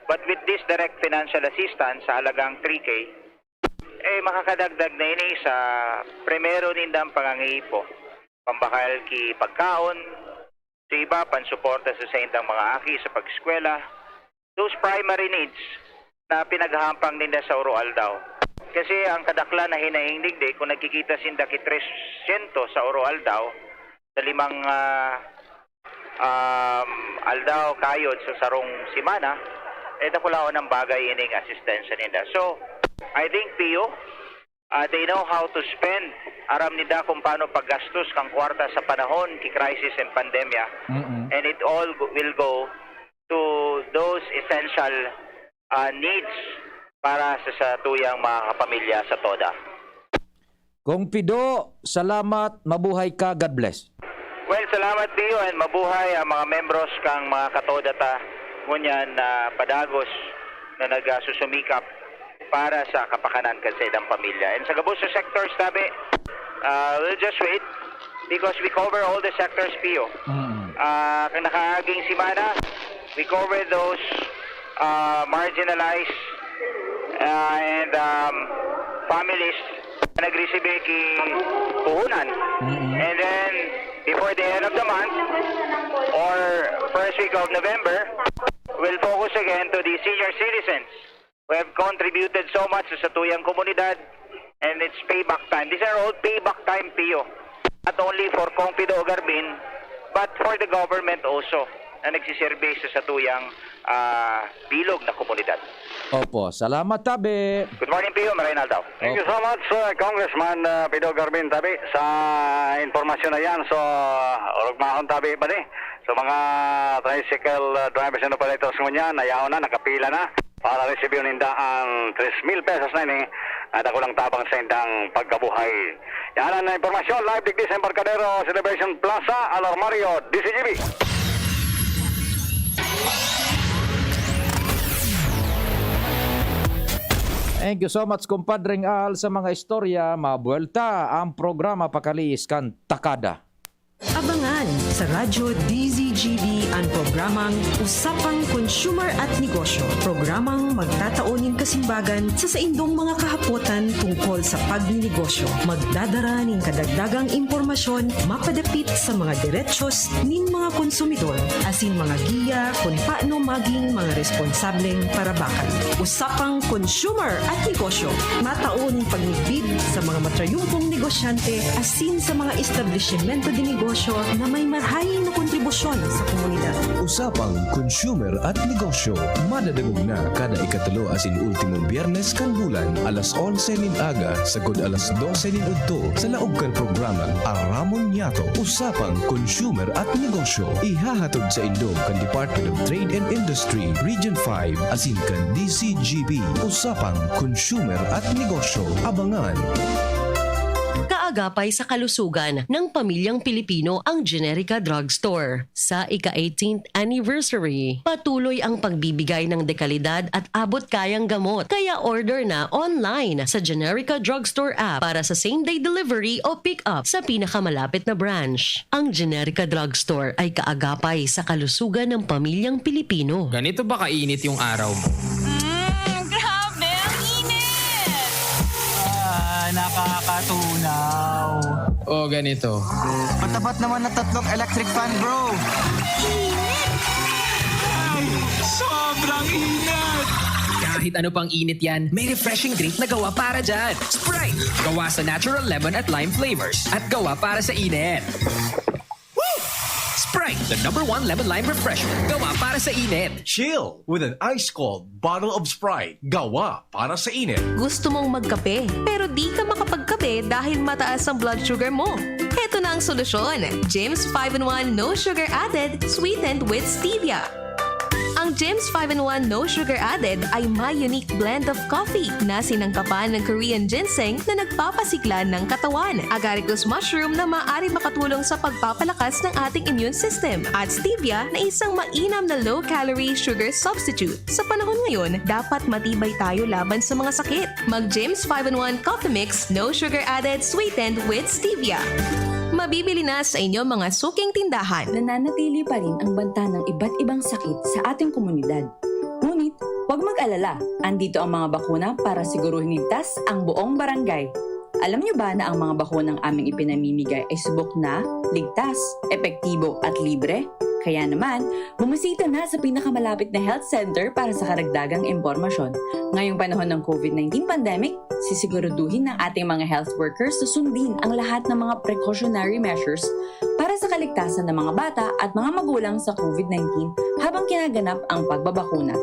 But with this direct financial assistance sa halagang three K, eh, makakadagdag na ini sa primero nindang pangangaipo. Pambakal ki pagkaon, sa iba, pansuporta sa saindang mga aki sa pag-eskwela. Those primary needs na pinaghahampang ninda sa oro-aldaw. Kasi ang kadaklan na hinaing digdi, kung nagkikita sinda ki tres syentos sa oro-aldaw, sa limang, ah, um, aldaw kayod sa sarong semana, eh, dakulaon ang bagay ining asistensya ninda. So, I think, Pio, ah, they know how to spend. Aram ninda kung paano paggastos kan kwarta sa panahon ki crisis and pandemya. Mm-mm. And it all go, will go to those essential, ah, needs para sa satuyang mga kapamilya sa TODA. Cong Pido, salamat. Mabuhay ka. God bless. Well, salamat, Pio, and mabuhay ang mga membros kan mga ka-TODA ta ngunyan na padagos na nagsusumikap para sa kapakanan kan saindang pamilya. And sa gabos na sectors, tabi, ah, we'll just wait because we cover all the sectors, Pio. Mm. Ah, kan nakaaging semana, we cover those, ah, marginalized, ah, and, um, families na nagresibe ki puhunan. Mm-mm. And then, before the end of the month or first week of November, we'll focus again to the senior citizens who have contributed so much sa satuyang komunidad, and it's payback time. These are all payback time, Pio. Not only for Cong Pido Garbin, but for the government also. na nagsiserbi sa satuyang, ah, bilog na komunidad. Opo, salamat, Tabi. Good morning, Pio. Marayang aldaw. Thank you so much, uh, Congressman uh, Pido Garmin Tabi, sa impormasyon na yan. So, uh, orog mahon Tabi pa ni. So, mga tricycle uh, drivers and operators ngunyan, nayaon na, nakapila na para resibyon ninda ang tres mil pesos na ini na dakulang tabang sa indang pagkabuhay. Yan ang impormasyon, live digdi sa Embarcadero Celebration Plaza, Al Armario, D C G B. Thank you so much, kumpadring Al, sa mga istorya. Mabuelta ang programa pakaliis kan Takada. Abangan sa Radyo D Z G B an programang Usapang Consumer at Negosyo, programang magtatao nin kasimbagan sa saindong mga kahapotan tungkol sa pagninegosyo. Magdadara nin kadagdagang impormasyon mapadapit sa mga derechos nin mga konsumidor asin mga giya kun paano maging mga responsableng parabakan. Usapang Consumer at Negosyo, matao nin pagmidbid sa mga matrayumpong negosyante asin sa mga establisimento de negosyo na may marahay na kontribusyon sa komunidad. Usapang Consumer at Negosyo, madadangog na kada ikatulo asin ultimong Biyernes kan bulan, alas onse nin aga sagod alas dose nin udto, sa laog kan programang Aramon Niyato, Usapang Consumer at Negosyo. Ihahatod saindo kan Department of Trade and Industry, Region five, asin kan D C G B. Usapang Consumer at Negosyo. Abangan! Kaagapay sa kalusugan ng pamilyang Pilipino ang Generica Drugstore. Sa ika-eighteenth anniversary, patuloy ang pagbibigay ng dekalidad at abot-kayang gamot. Kaya order na online sa Generica Drugstore app para sa same-day delivery o pick-up sa pinakamalapit na branch. Ang Generica Drugstore ay kaagapay sa kalusugan ng pamilyang Pilipino. Ganito ba kainit yung araw mo? Mm, grabe, ang init! Ah, nakakatunaw. O ganito. Matapat naman na tatlong electric fan, bro. Init! Ay, sobrang init! Kahit ano pang init yan, may refreshing drink na gawa para dyan. Sprite! Gawa sa natural lemon at lime flavors at gawa para sa init. Woo! Sprite, the number one lemon lime refresher. Gawa para sa init. Chill with an ice cold bottle of Sprite. Gawa para sa init. Gusto mong magkape, pero di ka makapagkape dahil mataas ang blood sugar mo? Heto na ang solusyon, James five in one No Sugar Added, sweetened with stevia. Ang James five in one No Sugar Added ay may unique blend of coffee na sinangkapan ng Korean ginseng na nagpapasigla ng katawan, agaricus mushroom na maaari makatulong sa pagpapalakas ng ating immune system, at stevia na isang mainam na low-calorie sugar substitute. Sa panahon ngayon, dapat matibay tayo laban sa mga sakit. Mag James five in one Coffee Mix, no sugar added, sweetened with stevia. Mabibili na sa inyong mga suking tindahan. Nananatili pa rin ang banta ng iba't ibang sakit sa ating komunidad. Ngunit, huwag mag-alala, andito ang mga bakuna para siguruhing ligtas ang buong barangay. Alam niyo ba na ang mga bakunang aming ipinamimigay ay subok na, ligtas, epektibo at libre? Kaya naman, bumisita na sa pinakamalapit na health center para sa karagdagang impormasyon. Ngayong panahon ng COVID nineteen pandemic, sisiguraduhin ng ating mga health workers na sundin ang lahat ng mga precautionary measures para sa kaligtasan ng mga bata at mga magulang sa COVID nineteen habang kinaganap ang pagbabakuna.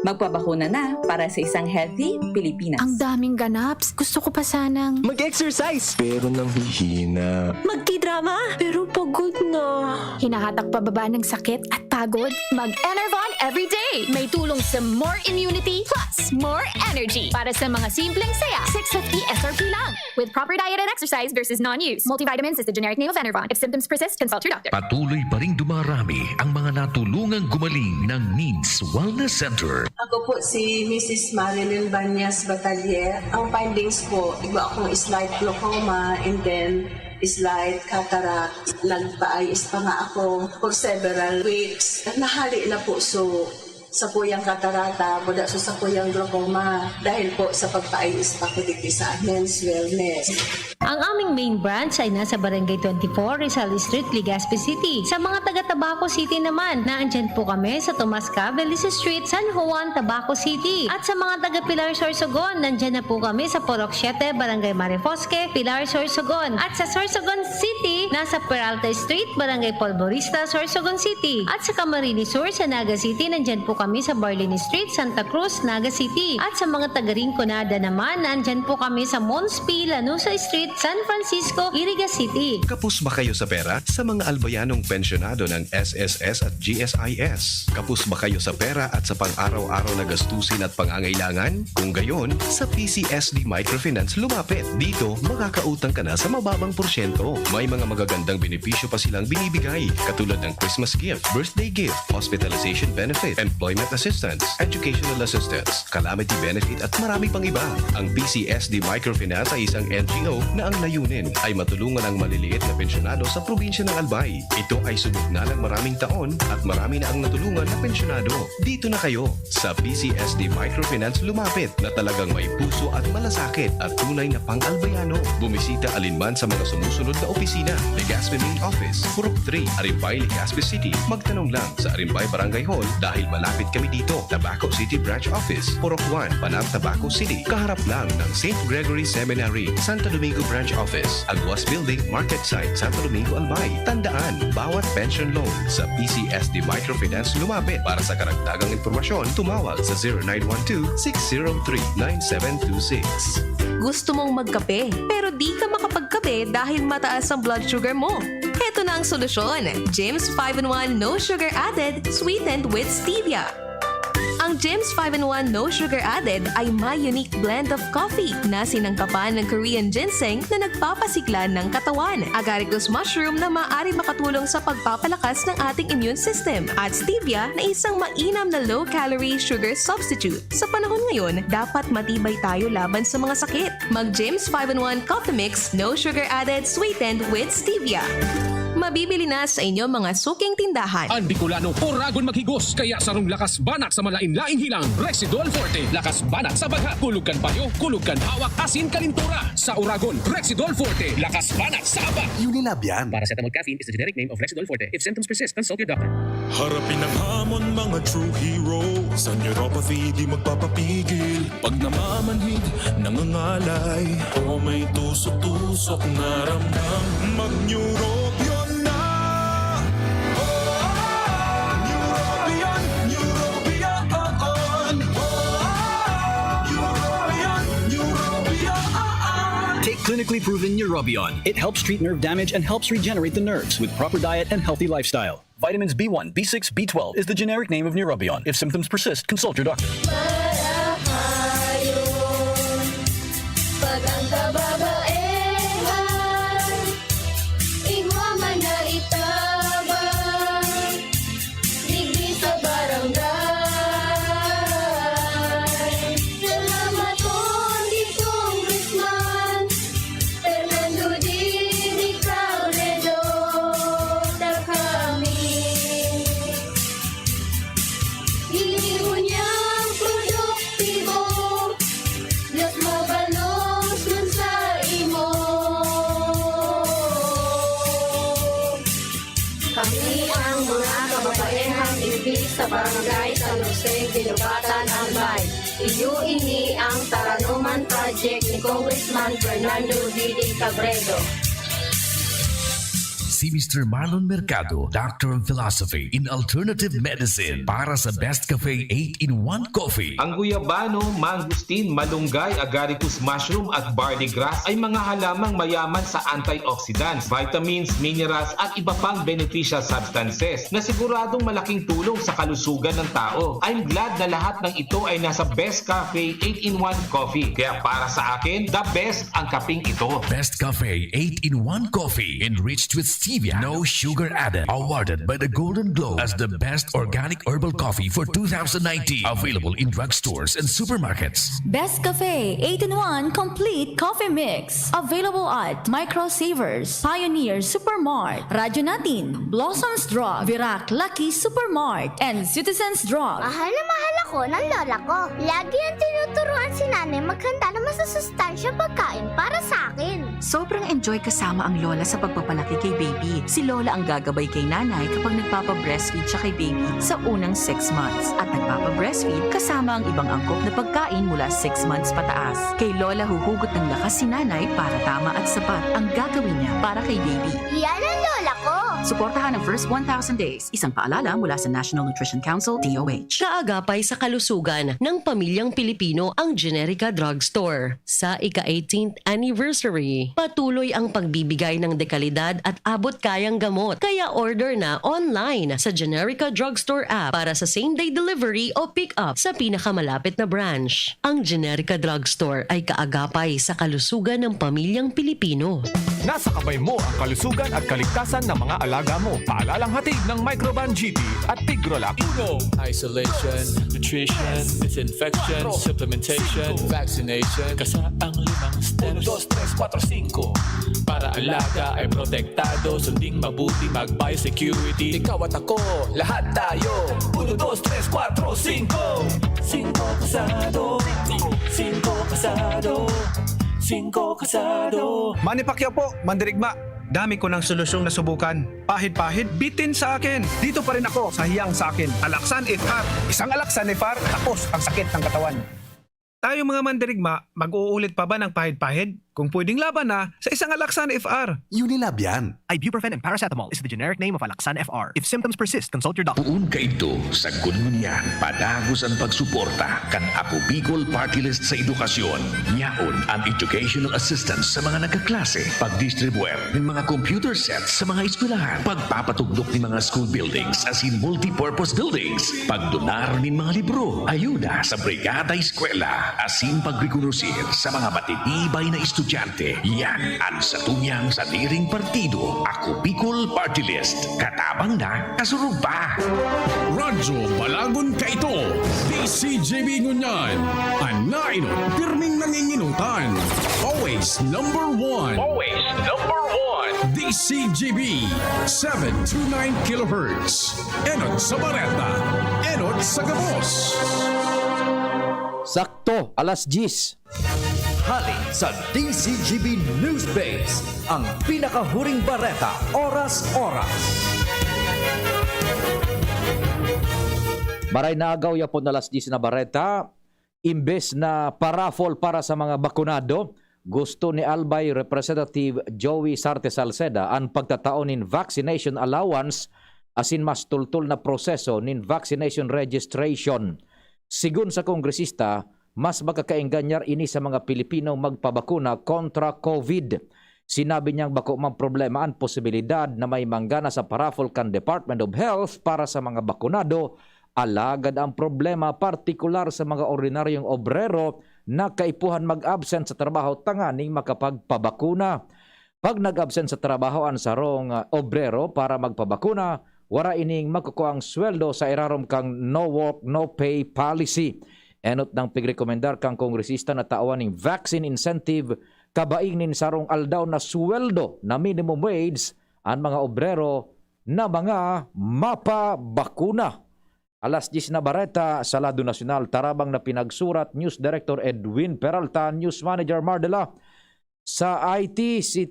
Magpabakuna na para sa isang healthy Pilipinas. Ang daming ganaps. Gusto ko pa sanang Mag-exercise! Pero nanghihina. Magtidrama, pero pagod na. Hinahatak pababa ng sakit at pagod. Mag-Enervon everyday. May tulong sa more immunity plus more energy. Para sa mga simpleng saya, six fifty S R P lang. With proper diet and exercise versus non-use. Multivitamins is the generic name of Enervon. If symptoms persist, consult your doctor. Patuloy pa ring dumarami ang mga natulungang gumaling ng Needs Wellness Center. Ako po si Missus Marilyn Banyas Batalier. Ang findings po, igwa akong slight glaucoma and then slight cataract. Nagpaayos pa nga ako for several weeks. Nahali na po, so Sa puyang katarata, mula sa sakuyang glaucoma, dahil po sa pagpaayos pa ko dito sa men's wellness. Ang aming main branch ay nasa Barangay twenty-four, Rizal Street, Legazpi City. Sa mga taga Tabaco City naman, naandyan po kami sa Tomas Cavelis Street, San Juan, Tabaco City. At sa mga taga Pilar Sorsogon, nandyan na po kami sa Purok siete, Barangay Marifosque, Pilar Sorsogon. At sa Sorsogon City, nasa Peralta Street, Barangay Polvorista, Sorsogon City. At sa Camarines Sur, sa Naga City, nandyan po kami sa Barlin Street, Santa Cruz, Naga City. At sa mga taga Rinconada naman, nandyan po kami sa Mons P. Lanusa Street, San Francisco, Iriga City. Kapos ba kayo sa pera? Sa mga albayanong pensyonado ng S S S at G S I S? Kapos ba kayo sa pera at sa pang-araw-araw na gastusin at pangangailangan? Kung gayon, sa P C S D Microfinance lumapit. Dito, makakautang ka na sa mababang porsyento. May mga magagandang benepisyo pa silang binibigay, katulad ng Christmas gift, birthday gift, hospitalization benefit, employment assistance, educational assistance, calamity benefit at marami pang iba. Ang P C S D Microfinance ay isang N G O na ang layunin ay matulungan ang maliliit na pensyonado sa probinsya ng Albay. Ito ay subok na ng maraming taon at marami na ang natulungan na pensyonado. Dito na kayo! Sa P C S D Microfinance lumapit na talagang may puso at malasakit at tunay na pang-Albayano. Bumisita alinman sa mga sumusunod na opisina: Legazpi Main Office, Purok three, Arimbay, Legazpi City. Magtanong lang sa Arimbay Barangay Hall dahil malapit kami dito. Tabaco City Branch Office, Purok one, Panab, Tabaco City. Kaharap lang ng Saint Gregory Seminary, Santo Domingo Branch Office, Aguas Building, Market Site, Santo Domingo, Albay. Tandaan, bawat pension loan sa P C S D Microfinance lumapit. Para sa karagdagang impormasyon, tumawag sa zero nine one two, six zero three, nine seven two six. Gusto mong magkape, pero di ka makapagkape dahil mataas ang blood sugar mo? Heto na ang solusyon, James five in one No Sugar Added, Sweetened with Stevia. Ang James five in one No Sugar Added ay may unique blend of coffee na sinangkapan ng Korean ginseng na nagpapasigla ng katawan, agaricus mushroom na maaari makatulong sa pagpapalakas ng ating immune system, at stevia na isang mainam na low-calorie sugar substitute. Sa panahon ngayon, dapat matibay tayo laban sa mga sakit. Mag James five in one Coffee Mix, No Sugar Added, Sweetened with Stevia. Mabibili na sa inyo mga suking tindahan. An Bicolano, oragon maghigos, kaya sarong lakas banat sa malain-laing hilang. Rexidol Forte, lakas banat sa baghat, kulog kan payo, kulog kan hawak, asin kalintura. Sa oragon, Rexidol Forte, lakas banat sa aba. Unilab yan. Paracetamol caffeine is the generic name of Rexidol Forte. If symptoms persist, consult your doctor. Harapin ang hamon, mga true heroes. Ang neuropathy di magpapapigil. Pag namamanhid, nangangalay, o may tusok-tusok na ramdam, mag-Neurobion na! Neurobion, Neurobion, Neurobion, Neurobion. Take clinically proven Neurobion. It helps treat nerve damage and helps regenerate the nerves with proper diet and healthy lifestyle. Vitamins B one, B six, B twelve is the generic name of Neurobion. If symptoms persist, consult your doctor. Marahayon, pag ang kababaehan, igwa man na itabang, digdi sa barangay. Salamat, Congressman Fernando Didi Cabredo, ta kami. Ini unyang produktibo, mas mabalos man sa imo. Kami ang mga kababaehang digdi sa Barangay San Jose, Guinobatan, Albay. Iyo ini ang Taranoman Project ni Congressman Fernando Didi Cabredo. Si Mister Marlon Mercado, Doctor of Philosophy in Alternative Medicine, para sa Best Cafe eight-in-one Coffee. Ang guyabano, mangosteen, malunggay, agaricus mushroom at barley grass ay mga halamang mayaman sa antioxidants, vitamins, minerals at iba pang beneficial substances na siguradong malaking tulong sa kalusugan ng tao. I'm glad na lahat ng ito ay nasa Best Cafe eight-in-one Coffee. Kaya para sa akin, the best ang kaping ito. Best Cafe eight-in-one Coffee, enriched with Stevia, no sugar added. Awarded by the Golden Globe as the best organic herbal coffee for two thousand nineteen. Available in drugstores and supermarkets. Best Cafe, eight-in-one complete coffee mix. Available at Micro Savers, Pioneer Supermart, Radyo Natin, Blossoms Drug, Virac Lucky Supermart, and Citizens Drug. Mahal na mahal ako ng lola ko. Lagi ang tinuturuan si nanay maghanda ng masusustansya pagkain para sa akin. Sobrang enjoy kasama ang lola sa pagpapalaki kay baby. Si lola ang gagabay kay nanay kapag nagpapa-breastfeed siya kay baby sa unang six months. At nagpapa-breastfeed kasama ang ibang angkop na pagkain mula six months pataas. Kay lola huhugot ng lakas si nanay para tama at sapat ang gagawin niya para kay baby. Yan ang lola ko! Suportahan ang first one thousand days. Isang paalala mula sa National Nutrition Council, D O H. Kaagapay sa kalusugan ng pamilyang Pilipino ang Generica Drugstore. Sa ika-eighteenth anniversary, patuloy ang pagbibigay ng dekalidad at abot-kayang gamot. Kaya order na online sa Generica Drugstore app para sa same-day delivery o pick-up sa pinakamalapit na branch. Ang Generica Drugstore ay kaagapay sa kalusugan ng pamilyang Pilipino. Nasa kamay mo ang kalusugan at kaligtasan ng mga alaga mo. Paalalang hatid ng Microban G T at Tigrolac. Uno, isolation, nutrition, disinfection, supplementation, vaccination. Kasa ang limang steps. Uno, dos, tres, kuwatro, singko. Para alaga ay protektado, sunding mabuti, mag-biosecurity. Ikaw at ako, lahat tayo. Uno, dos, tres, kuwatro, singko. Singko kasado. Singko kasado. Singko kasado. Manny Pacquiao po, mandirigma. Dami ko ng solusyong nasubukan. Pahid-pahid, bitin sa akin. Dito pa rin ako sa hiyang sa akin. Alaxan F R. Isang Alaxan F R, tapos ang sakit ng katawan. Tayong mga mandirigma, mag-uulit pa ba ng pahid-pahid? Kung pwedeng laban na, sa isang Alaxan F R. Unilab yan. Ibuprofen and paracetamol is the generic name of Alaxan F R. If symptoms persist, consult your doctor. Poon kaidto, sagkod ngunyan, padagos an pagsuporta kan Ako Bicol Party List sa edukasyon. Yaon an educational assistance sa mga nagkaklase, pagdistribuer nin mga computer sets sa mga eskwelahan, pagpapatugdok nin mga school buildings asin multipurpose buildings, pagdonar nin mga libro, ayuda sa Brigada Eskwela, asin pagrekonosir sa mga matitibay na estudyante. Yan an satuyang sadiring partido, Ako Bicol Party List. Katabang na, kasurog pa! Radyo Balagon kaito, D C G B ngunyan, an nainot, pirming nanginginutan. Always number one. Always number one. D C G B, seven two nine kilohertz. Enot sa bareta, enot sa gabos. Sakto, alas diyes. Hali sa D C G B News Base, ang pinakahuring bareta, oras-oras. Maray na agaw, yapon alas diyes na bareta. Imbes na paraffle para sa mga bakunado, gusto ni Albay Representative Joey Sarte Salceda an pagtatao nin vaccination allowance asin mas tultol na proseso nin vaccination registration. Sigon sa kongresista, mas makakaenganyar ini sa mga Pilipinong magpabakuna kontra COVID. Sinabi niyang bako man problema an posibilidad na may manggana sa paraffle kan Department of Health para sa mga bakunado, alagad ang problema partikular sa mga ordinaryong obrero na kaipuhan mag-absent sa trabaho tanganing makapagpabakuna. Pag nag-absent sa trabaho an sarong, ah, obrero para magpabakuna, wara ining makukuang sweldo sa irarom kan no work, no pay policy. Enot nang pigrekomendar kan kongresista na tawan ning vaccine incentive kabaing nin sarong aldaw na sweldo na minimum wage an mga obrero na mga mapabakuna. Alas diyes na bareta sa lado nasyonal, tarabang na pinagsurat, News Director Edwin Peralta, News Manager Mardela, sa I T, si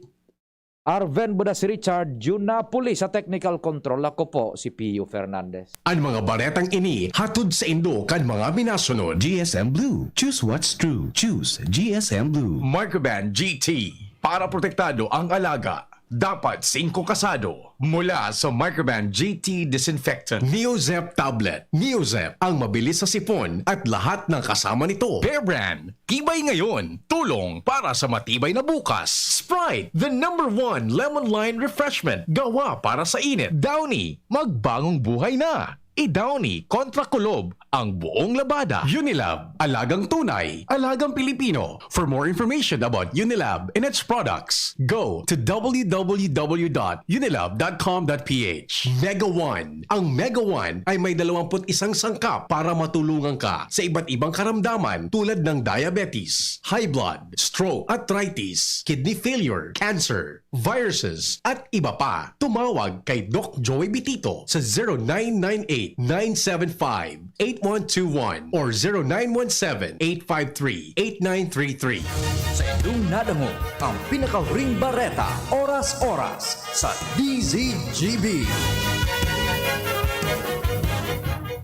Arven Budas Richard, Jun Napoli sa technical control. Ako po si Pio Fernandez. An mga baretang ini hatod saindo kan mga minasunod. G S M Blue. Choose what's true. Choose G S M Blue. Microban G T. Para protektado ang alaga, dapat singko kasado. Mula sa Microban G T Disinfectant. Neozep Tablet. Neozep, ang mabilis sa sipon at lahat ng kasama nito. Bear Brand. Tibay ngayon, tulong para sa matibay na bukas. Sprite, the number one lemon lime refreshment. Gawa para sa init. Downy, magbagong buhay na. Downy kontra Kulob ang buong labada. Unilab, alagang tunay, alagang Pilipino. For more information about Unilab and its products, go to w w w dot unilab dot com dot p h. Mega One. Ang Mega One ay may dalawampu't isang sangkap para matulungan ka sa iba't ibang karamdaman tulad ng diabetes, high blood, stroke, arthritis, kidney failure, cancer, viruses, at iba pa. Tumawag kay Doc Joey Bitito sa zero nine nine eight, nine seven five, eight one two one or zero nine one seven, eight five three, eight nine three three. Sa inyong nadangog ang pinakahuring bareta, oras-oras sa D Z G B.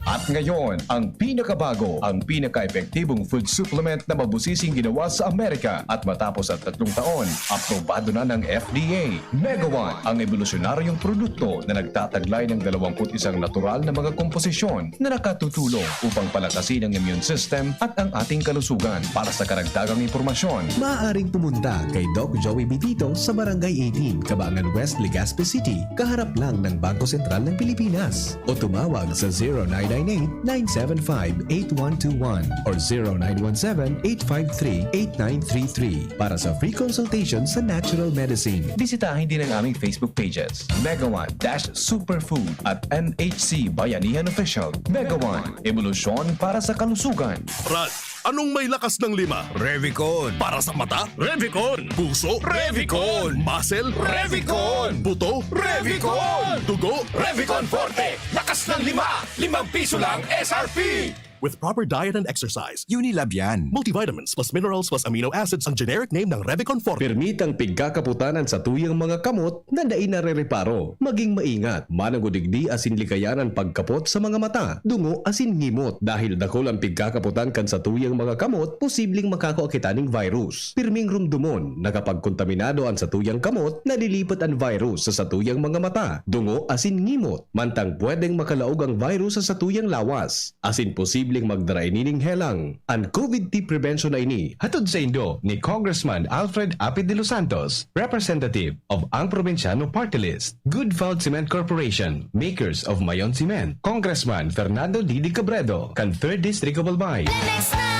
At ngayon, ang pinakabago, ang pinaka-epektibong food supplement na mabusising ginawa sa Amerika at matapos ang tatlong taon, aprobado na ng F D A. Mega One, ang ebolusyonaryong produkto na nagtataglay ng dalawamput isang natural na mga komposisyon na nakatutulong upang palakasin ang immune system at ang ating kalusugan. Para sa karagdagang impormasyon, maaaring pumunta kay Doc Joey Bitito sa Barangay eighteen, Cabangan West, Legazpi City, kaharap lang ng Bangko Sentral ng Pilipinas. O tumawag sa zero nine nine eight, nine seven five, eight one two one or zero nine one seven, eight five three, eight nine three three para sa free consultation sa natural medicine. Bisitahin din ang aming Facebook pages, Mega One dash Superfood at M H C Bayanihan Official. Mega One, ebolusyon para sa kalusugan. Brad, anong may lakas ng lima? Revicon. Para sa mata? Revicon. Puso? Revicon. Muscle? Revicon. Buto? Revicon. Dugo? Revicon Forte. Lakas ng lima. Limang piso lang S R P. With proper diet and exercise. Unilab yan. Multivitamins plus minerals plus amino acids ang generic name ng Revicon Forte. Permitang pigkakaputan an satuyang mga kamot na dai narereparo. Maging maingat, mananggod digdi asin likayan an pagkapot sa mga mata, dungo asin ngimot. Dahil dakul an pigkakaputan kan satuyang mga kamot, posibleng makakua kita ning virus. Pirming rumdomon na kapag kontaminado an satuyang kamot, nalilipat an virus sa satuyang mga mata, dungo asin ngimot. Mantang pwedeng makalaog ang virus sa satuyang lawas, asin posibleng magdara ini ning helang. An COVID T prevention na ini, hatod saindo ni Congressman Alfred Apid de los Santos, representative of Ang Probinsyano Party List, Good Found Cement Corporation, makers of Mayon Cement, Congressman Fernando Didi Cabredo, kan Third District of Albay. Lemex na!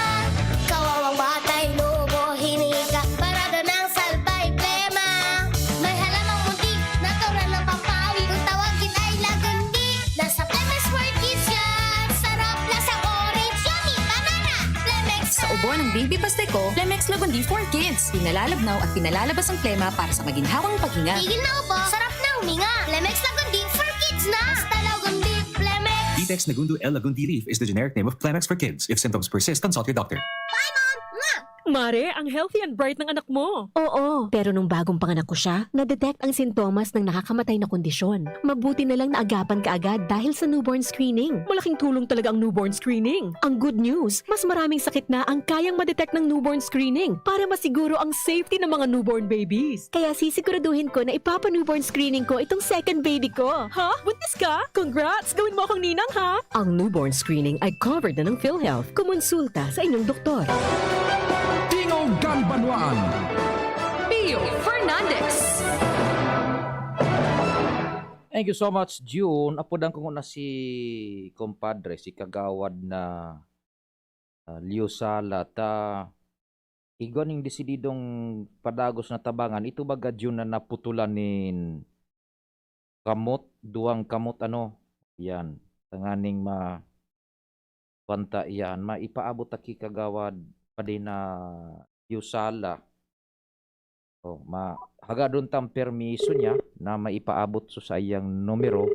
Kawawang batay, lobo, hinika, parada ng salbay, plema. May halamang muntik, natural na pampawi. Kung tawagin ay lagundi, nasa Lemex World Kids yan. Sarap, lasang orange, yummy, banana. Lemex Sa ubo ng baby pastiko, Lemex Lagundi for Kids. Pinalalabnaw at pinalalabas ang plema para sa maginhawang paghinga. Tigil na ubo, sarap na huminga. Lemex Lagundi for Kids na. Basta Lagundi, Lemex. Vitex Negundo L Lagundi Leaf is the generic name of Clemex for Kids. If symptoms persist, consult your doctor. Bye, Mom! Mwah! Mare, ang healthy and bright ng anak mo. Oo, pero nung bagong panganak ko siya, na-detect ang sintomas ng nakakamatay na kondisyon. Mabuti na lang naagapan kaagad dahil sa newborn screening. Malaking tulong talaga ang newborn screening. Ang good news, mas maraming sakit na ang kayang ma-detect ng newborn screening para masiguro ang safety ng mga newborn babies. Kaya sisiguraduhin ko na ipapa-newborn screening ko itong second baby ko. Ha? Buntis ka? Congrats! Gawin mo akong ninang, ha? Ang newborn screening ay covered na ng PhilHealth. Kumonsulta sa inyong doktor. Tingog kan Banwaan. Pio Fernandez. Thank you so much, June. Apodan ko na si compadre, si Kagawad na, ah, Leo Sala. Ta, igwa ning desididong padagos na tabangan. Ito baga, June, na naputulan nin kamot, duwang kamot, ano, yan. Tanganing ma-, panta iyan, maipaabot ta ki Kagawad Padina Yusala. Oh, ma-, hagadon tang permiso niya na maipaabot so saiyang numero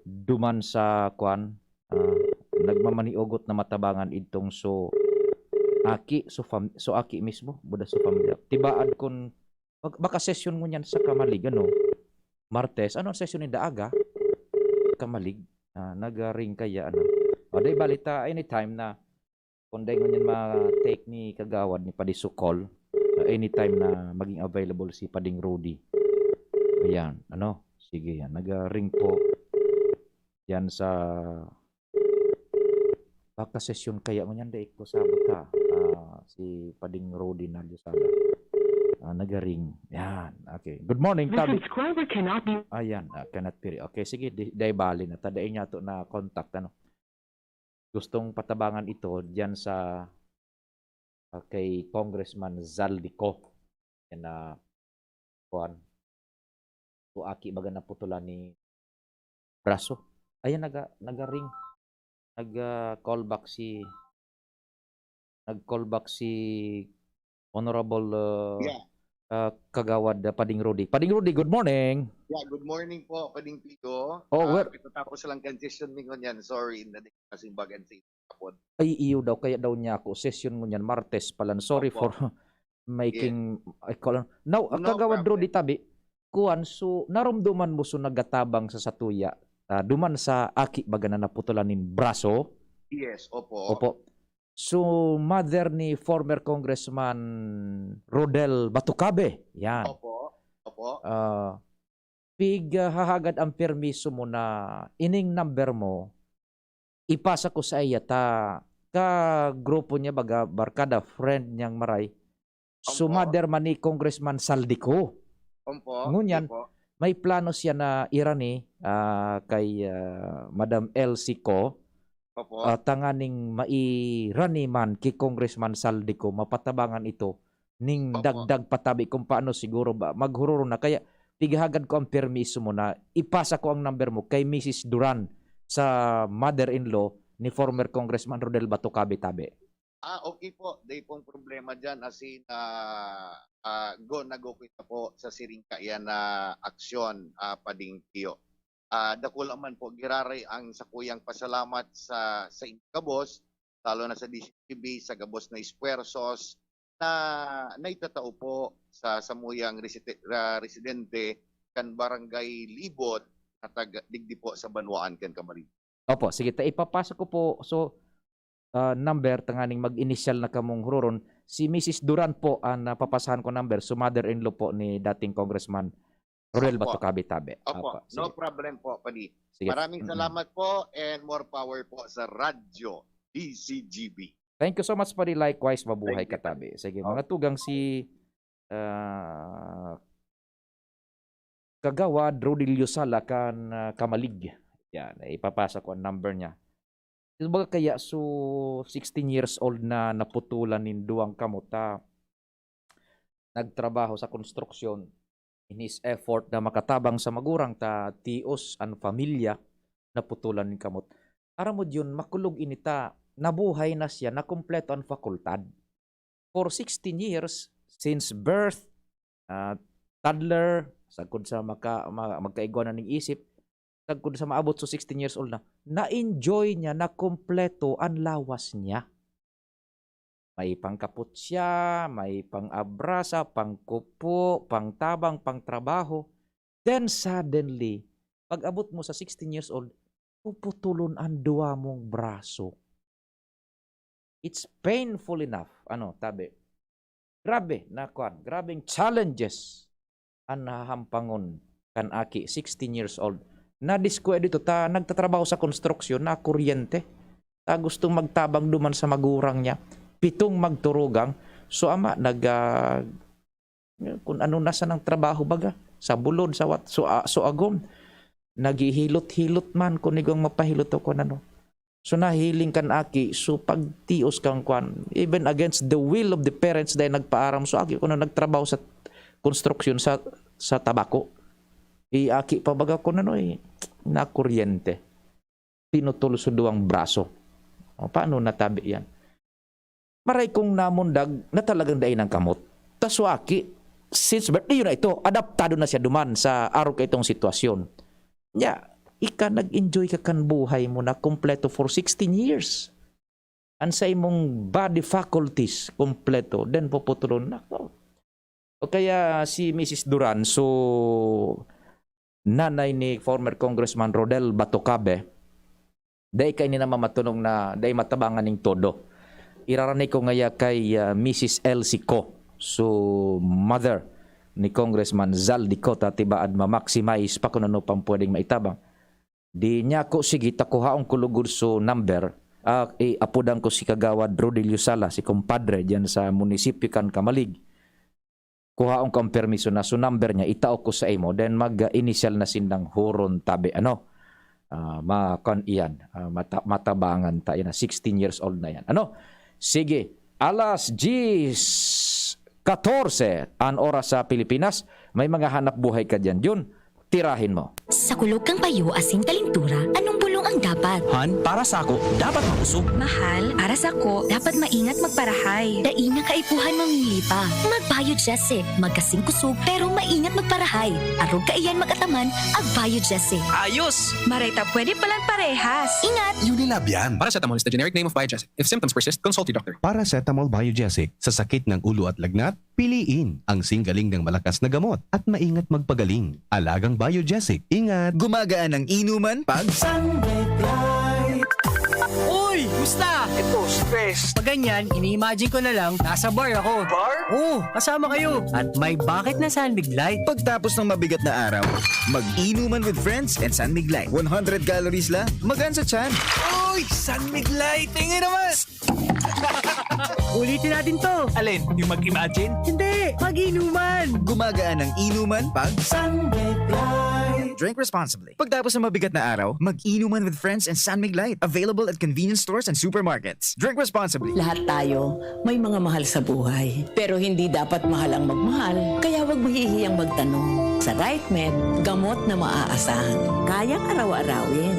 duman sa, kwan, ah, nagmamaniogot na matabangan idtong so aki, so fam-, so aki mismo, buda so pamilya. Tibaad kun bak-, baka sesyon ngunyan sa Kamalig, ano? Martes, ano ang sesyon ninda, aga? Kamalig, ah, nag-ring kaya, ano? O, di balita, anytime na, kung dahil ngunyan ma-take ni Kagawad ni Padi Sukol, ah, anytime na maging available si Pading Rudy. Ayan, ano? Sige, yan. Nag-ring po. Yan sa, baka sesyon kaya ngunyan, dai ko sabot, ha? Ah, si Pading Rudy na Losada. Ah, nagaring. Yan. Okay. Good morning, The tabi. Subscriber cannot be Ayan, ah, cannot be re- Okay, sige, di, di bali na. Tadain niya to na contact, ano. Gustong patabangan ito diyan sa ah, kay Congressman Zaldy Co. Yan na, kuan. Tuaki baga naputulan ni braso. Ayan, naga, nagaring. Nag ah, call back si nag-call back si Honorable ah, Yeah. ah, Kagawad ah, Pading Rudy. Pading Rudy, good morning. Yeah, good morning po, Pading Tito. Oh, Ah, well- Katatapos lang kan session ningon yan. Sorry, in the kasing bagan sa hapon. Ay, iyo daw, kaya daw niya ako session ngunyan Martes palan. Sorry Opo. for making I call on. Now, No Kagawad problem. Rudy, tabi, kuan, so narumduman mo so nagatabang sa satuya, ah, duman sa aki baga na naputulan nin braso? Yes, opo. Opo. So mother ni former Congressman Rodel Batucabe. Yan. Opo. Opo. Ah, pig ah, hahagad ang permiso mo na ining number mo, ipasa ko sa iya ta ka grupo niya, baga barkada, friend niyang maray. So Opo. Mother man ni Congressman Saldico. Opo. Ngunyan, Opo. May plano siya na irani ah, kay ah, Madam Elsie Co. Opo. Ah, tanganing mairani man ki Congressman Saldico, mapatabangan ito ning Opo. dagdag patabi kung paano siguro ba maghururon na. Kaya pighagad ko ang permiso mo na ipasa ko ang number mo kay Missus Duran sa mother-in-law ni former Congressman Rodel Batucabe Tabe. Ah, okay po. Day pong problema dyan. As in, ah, ah, go na go kita po sa siring kaiyan na aksyon, ah, Pading Tiyo. Ah, dakula man po giraray ang sakuyang pasalamat sa sa inyong gabos, lalo na sa D C G B, sa gabos na esfuerzos na naitatao po sa samuyang resite- ah, residente kan Barangay Libot na taga digdi po sa Banwaan kan Camalig. Opo, sige, ta ipapasa ko po. So, ah, number tanganing mag-inisyal na kamong hururon. Si Missus Duran po ang napapasahan ko number, so mother-in-law po ni dating Congressman Rodel Opo. Batucabe Tabe. Opo, Opo, no sige. Problem po, Padi. Sige. Maraming Mm. salamat po and more power po sa Radyo D C G B. Thank you so much, Padi. Likewise, mabuhay Thank you, ka, Tabi. Sige, Oh. mga tugang si ah, Kagawad Rodilio Sala kan ah, Kamalig. Yan, ipapasa ko ang number niya. Kumbaga kaya, so, sixteen years old na naputulan nin duwang kamot, ah, nagtrabaho sa konstruksyon, in his effort na makatabang sa magurang ta tios an pamilya, naputulan nin kamot. Aram mo yun, makulog ini ta, nabuhay na siya, nakumpleto an fakultad. For sixteen years, since birth, ah, toddler, sagkod sa maka, ma, magkaigwa na ning isip, sagkod sa maabot sa sixteen years old na, na-enjoy niya na kompleto an lawas niya. May pangkapot siya, may pang-abrasa, pangkupo, pangtabang, pangtrabaho. Then suddenly, pag-abot mo sa sixteen years old, puputulon an duwa mong braso. It's painful enough. Ano, tabi? Grabe na kuan, grabeng challenges an nahahampangon kan aki, sixteen years old. Nadiskuya dito ta nagtatrabaho sa konstruksyon na kuryente. Ta gustong magtabang duman sa magurang niya. Pitong magturugang. So ama nag ah, kun ano na sanang trabaho baga, sa bulod, sa wat, so, ah, so agom. Naghihilot-hilot man kun igwang mapahilot o kun ano. So nahiling kan aki, so pagtios kan kwan, even against the will of the parents dahil nagpaaram so aki kuno nagtrabaho sa konstruksyon sa sa tabako. I aki pa baga kun ano eh, nakuryente. Pinutol so duwang braso. O, paano natabi yan? Maray kong namundag na talagang dai nang kamot. Ta so aki, since birth, iyo na ito, adaptado na siya duman sa arog kaitong sitwasyon. Nya, ika nag-enjoy ka kan buhay mo na kompleto for sixteen years. An sa imong body faculties kompleto, then puputulon na. O kaya si Missus Duran, so nanay ni former Congressman Rodel Batocabe, dai kaini na mamatunong na dai matabangan ning todo. Irarani ko ngaya kay ah, Missus Elsie Co, so mother ni Congressman Zaldy Co, ta tibaad ma-maximize pa kung ano pang pwedeng maitabang. Di niya ako, sige, ta kuhaon ko lugod so number. Ah, i-apodan ko si Kagawad Rodilio Sala, si kumpadre, diyan sa munisipyo kan Camalig. kuhaon ko ang permiso na, so number niya, itao ko sa imo, then mag-initial na sindang huron tabi, ano? Ah, ma-, kan iyan, ah, mata-, matabangan ta, yan na, sixteen years old na yan. Ano? Sige, alas diyes katorse an oras sa Pilipinas. May mga hanap buhay ka diyan, Jun. Tirahin mo. Sa kulog kan payo asin kalintura, anong bulong ang dapat? Han, para sako, dapat makusog. Mahal, para sako, dapat maingat magparahay. Dai na kaipuhan mamili pa. Mag-Biogesic. Magkasing kusog, pero maingat magparahay. Arog kaiyan mag-ataman, ag-Biogesic. Ayos! Maray ta pwede palan parehas. Ingat! Unilab yan. Paracetamol is the generic name of Biogesic. If symptoms persist, consult your doctor. Paracetamol Biogesic sa sakit ng ulo at lagnat, piliin ang singgaling ng malakas na gamot at maingat magpagaling. Alagang Biogesic. Ingat! Gumagaan ang inuman pag Uy! Musta? Ito, stress. Pag ganyan, ini-imagine ko na lang, nasa bar ako. Bar? Oo, kasama kayo. At may bucket na San Mig Light. Pagtapos ng mabigat na araw, mag-inuman with friends and San Mig Light. One hundred calories lang, magaan sa tiyan. Uy! San Mig Light! Tingin naman! Ulitin natin to. Alin? Yung mag-imagine? Hindi! Mag-inuman! Gumagaan ang inuman pag San Mig Light. Drink responsibly. Pagtapos ng mabigat na araw, mag-inuman with friends and San Mig Light. Available at convenience stores and supermarkets. Drink responsibly. Lahat tayo may mga mahal sa buhay. Pero hindi dapat mahal ang magmahal, kaya huwag mahihiyang magtanong. Sa RightMed, gamot na maaasahan. Kayang araw-arawin.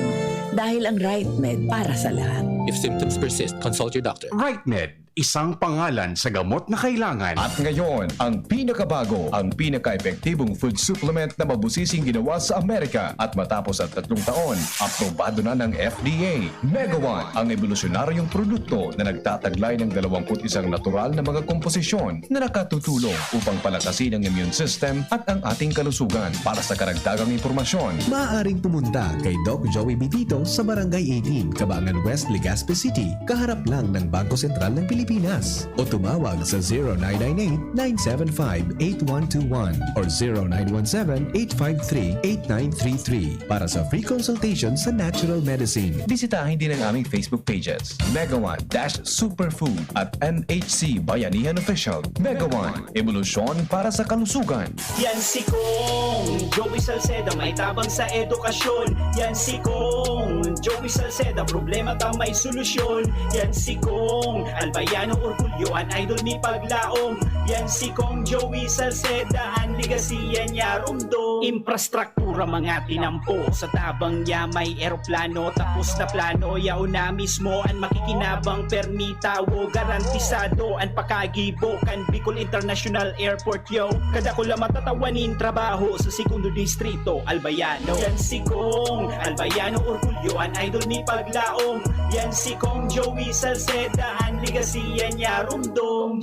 Dahil ang RightMed para sa lahat. If symptoms persist, consult your doctor. RightMed, isang pangalan sa gamot na kailangan. At ngayon, ang pinakabago, ang pinaka-epektibong food supplement na mabusising ginawa sa Amerika. At matapos ang tatlong taon, aprobado na ng F D A. Mega One, ang ebolusyonaryong produkto na nagtataglay ng dalawampu't isang natural na mga komposisyon na nakatutulong upang palakasin ang immune system at ang ating kalusugan. Para sa karagdagang impormasyon, Maaaring pumunta kay Doc Joey Bitito sa Barangay eighteen, Cabangan West, Legazpi City, kaharap lang ng Bangko Sentral ng Pilipinas. O tumawag sa zero nine nine eight, nine seven five, eight one two one or zero nine one seven, eight five three, eight nine three three para sa free consultation sa natural medicine. Bisitahin din ang aming Facebook pages, Mega One dash Superfood at M H C Bayanihan Official. Mega One, ebolusyon para sa kalusugan. Yan si Kong Joey Salceda, may tabang sa edukasyon. Yan si Kong Joey Salceda, problema ta may solusyon. Yan si Kong Albayano Orgulyo, an idol ni paglaom. Yan si Kong Joey Salceda, an legacy yan niya rumdom. Infrastruktura mga tinampo, sa tabang niya may eroplano. Tapos na plano, yaon na mismo an makikinabang. Permi tawo, garantisado an pakagibo kan Bicol International Airport, yo. Kadakula matatawan nin trabaho sa segundo distrito, Albayano. Yan si Kong Albayano Orgulyo, an idol ni paglaom. Yan si Kong Joey Salceda, an legacy yan niya rumdom.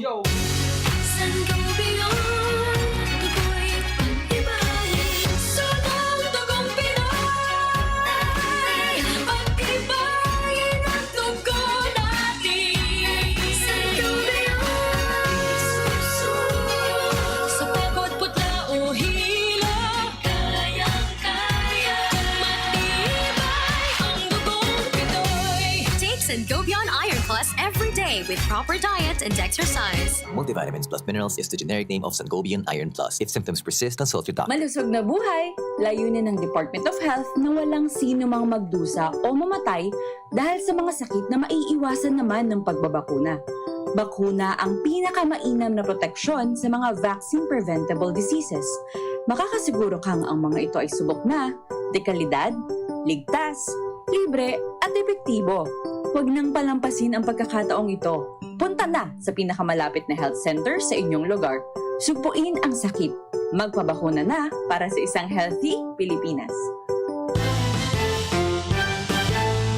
Sangobion, ako'y pag-ibahin. Sunod tugong Pinoy, pag-ibahin ang dugo natin. Sangobion, sa pagod, putla o hilo, kayang-kaya, matibay ang dugong Pinoy. Take Sangobion Iron Plus every day with proper diet and exercise. Multivitamins plus minerals is the generic name of Sangobion Iron Plus. If symptoms persist, consult your doctor. Malusog na buhay! Layunin ng Department of Health na walang sino mang magdusa o mamatay dahil sa mga sakit na maiiwasan naman ng pagbabakuna. Bakuna ang pinakamainam na proteksyon sa mga vaccine-preventable diseases. Makakasiguro kang ang mga ito ay subok na, de kalidad, ligtas, libre, at epektibo. Huwag nang palampasin ang pagkakataong ito. Punta na sa pinakamalapit na health center sa inyong lugar. Sugpuin ang sakit. Magpabakuna na para sa isang healthy Pilipinas.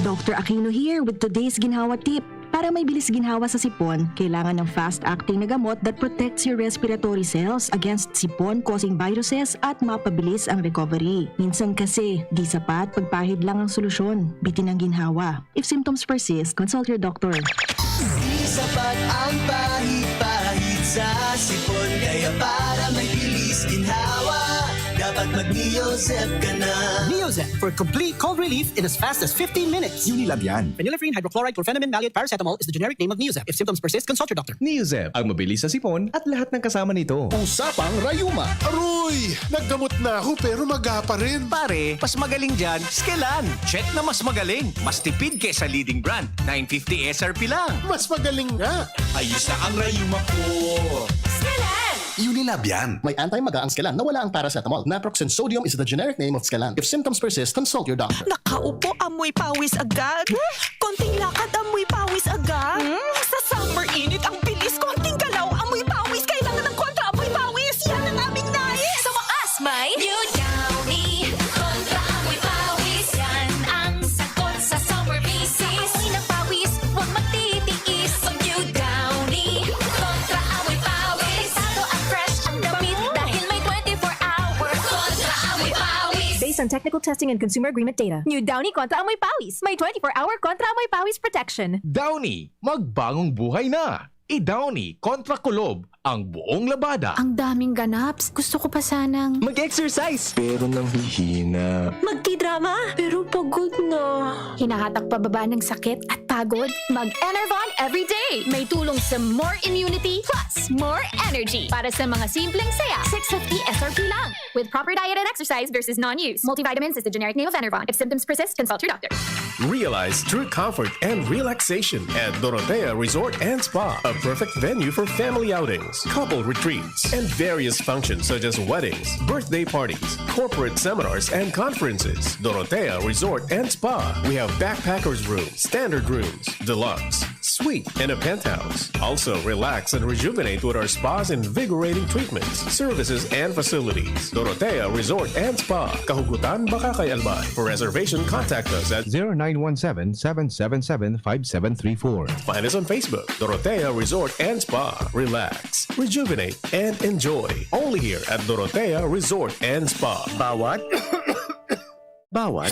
Doctor Aquino here with today's Ginhawa Tip. Para may bilis ginhawa sa sipon, kailangan ng fast-acting na gamot that protects your respiratory cells against sipon-causing viruses at mapabilis ang recovery. Minsan kasi, di sapat pagpahid lang ang solusyon. Bitin ang ginhawa. If symptoms persist, consult your doctor. Di sapat ang pahid-pahid sa sipon, kaya para may bilis ginhawa, dapat Mag-Neozep ka na. Neozep for complete cold relief in as fast as fifteen minutes. Unilab yan. Phenylephrine hydrochloride chlorphenamine maleate paracetamol is the generic name of Neozep. If symptoms persist, consult your doctor. Neozep, ang mabilis na sipon at lahat ng kasama nito. Usapang Rayuma. Aroy! Naggamot na ako pero maga pa rin. Pare, mas magaling dyan, Skelan. Check na mas magaling. Mas tipid kesa leading brand. nine fifty S R P lang. Mas magaling nga. Ayos na ang rayuma ko. Skelan! Unilab yan. May anti-maga ang Skelan na wala ang paracetamol. Naproxen sodium is the generic name of Skelan. If symptoms persist, consult your doctor. Nakaupo, amoy pawis agad. Konting lakad, amoy pawis agad. Sa summer init, ang bilis. Konting galaw, amoy pawis. Kailangan ng kontra amoy pawis. Yan ang aming nais. Sa wakas, may New Downy. Kontra amoy pawis. Yan ang sagot sa summer bisis. Amoy ng pawis, huwag magtitiis. Mag New Downy. Kontra amoy pawis. Delikado at fresh ang damit dahil may twenty-four hour. Kontra amoy pawis. Based on technical testing and consumer agreement data, New Downy Kontra Amoy Pawis. May twenty-four hour Kontra Amoy Pawis protection. Downy, magbagong buhay na! I-Downy kontra kulob ang buong labada. Ang daming ganaps. Gusto ko pa sanang Mag-exercise! Pero nanghihina. Magtidrama, pero pagod na. Hinahatak pababa ng sakit at pagod. Mag-Enervon everyday. May tulong sa more immunity plus more energy para sa mga simpleng saya. six fifty S R P lang. With proper diet and exercise versus non-use. Multivitamins is the generic name of Enervon. If symptoms persist, consult your doctor. Realize true comfort and relaxation at Dorotea Resort and Spa, a perfect venue for family outings, couple retreats, and various functions such as weddings, birthday parties, corporate seminars, and conferences. Dorotea Resort and Spa. We have backpackers room, standard rooms, deluxe, suite, and a penthouse. Also, relax and rejuvenate with our spa's invigorating treatments, services, and facilities. Dorotea Resort and Spa, Kahugutan, Bacacay, Albay. For reservation, contact us at zero nine one seven, seven seven seven, five seven three four. Find us on Facebook, Dorotea Resort and Spa. Relax, rejuvenate, and enjoy. Only here at Dorotea Resort and Spa. Bawat, bawat,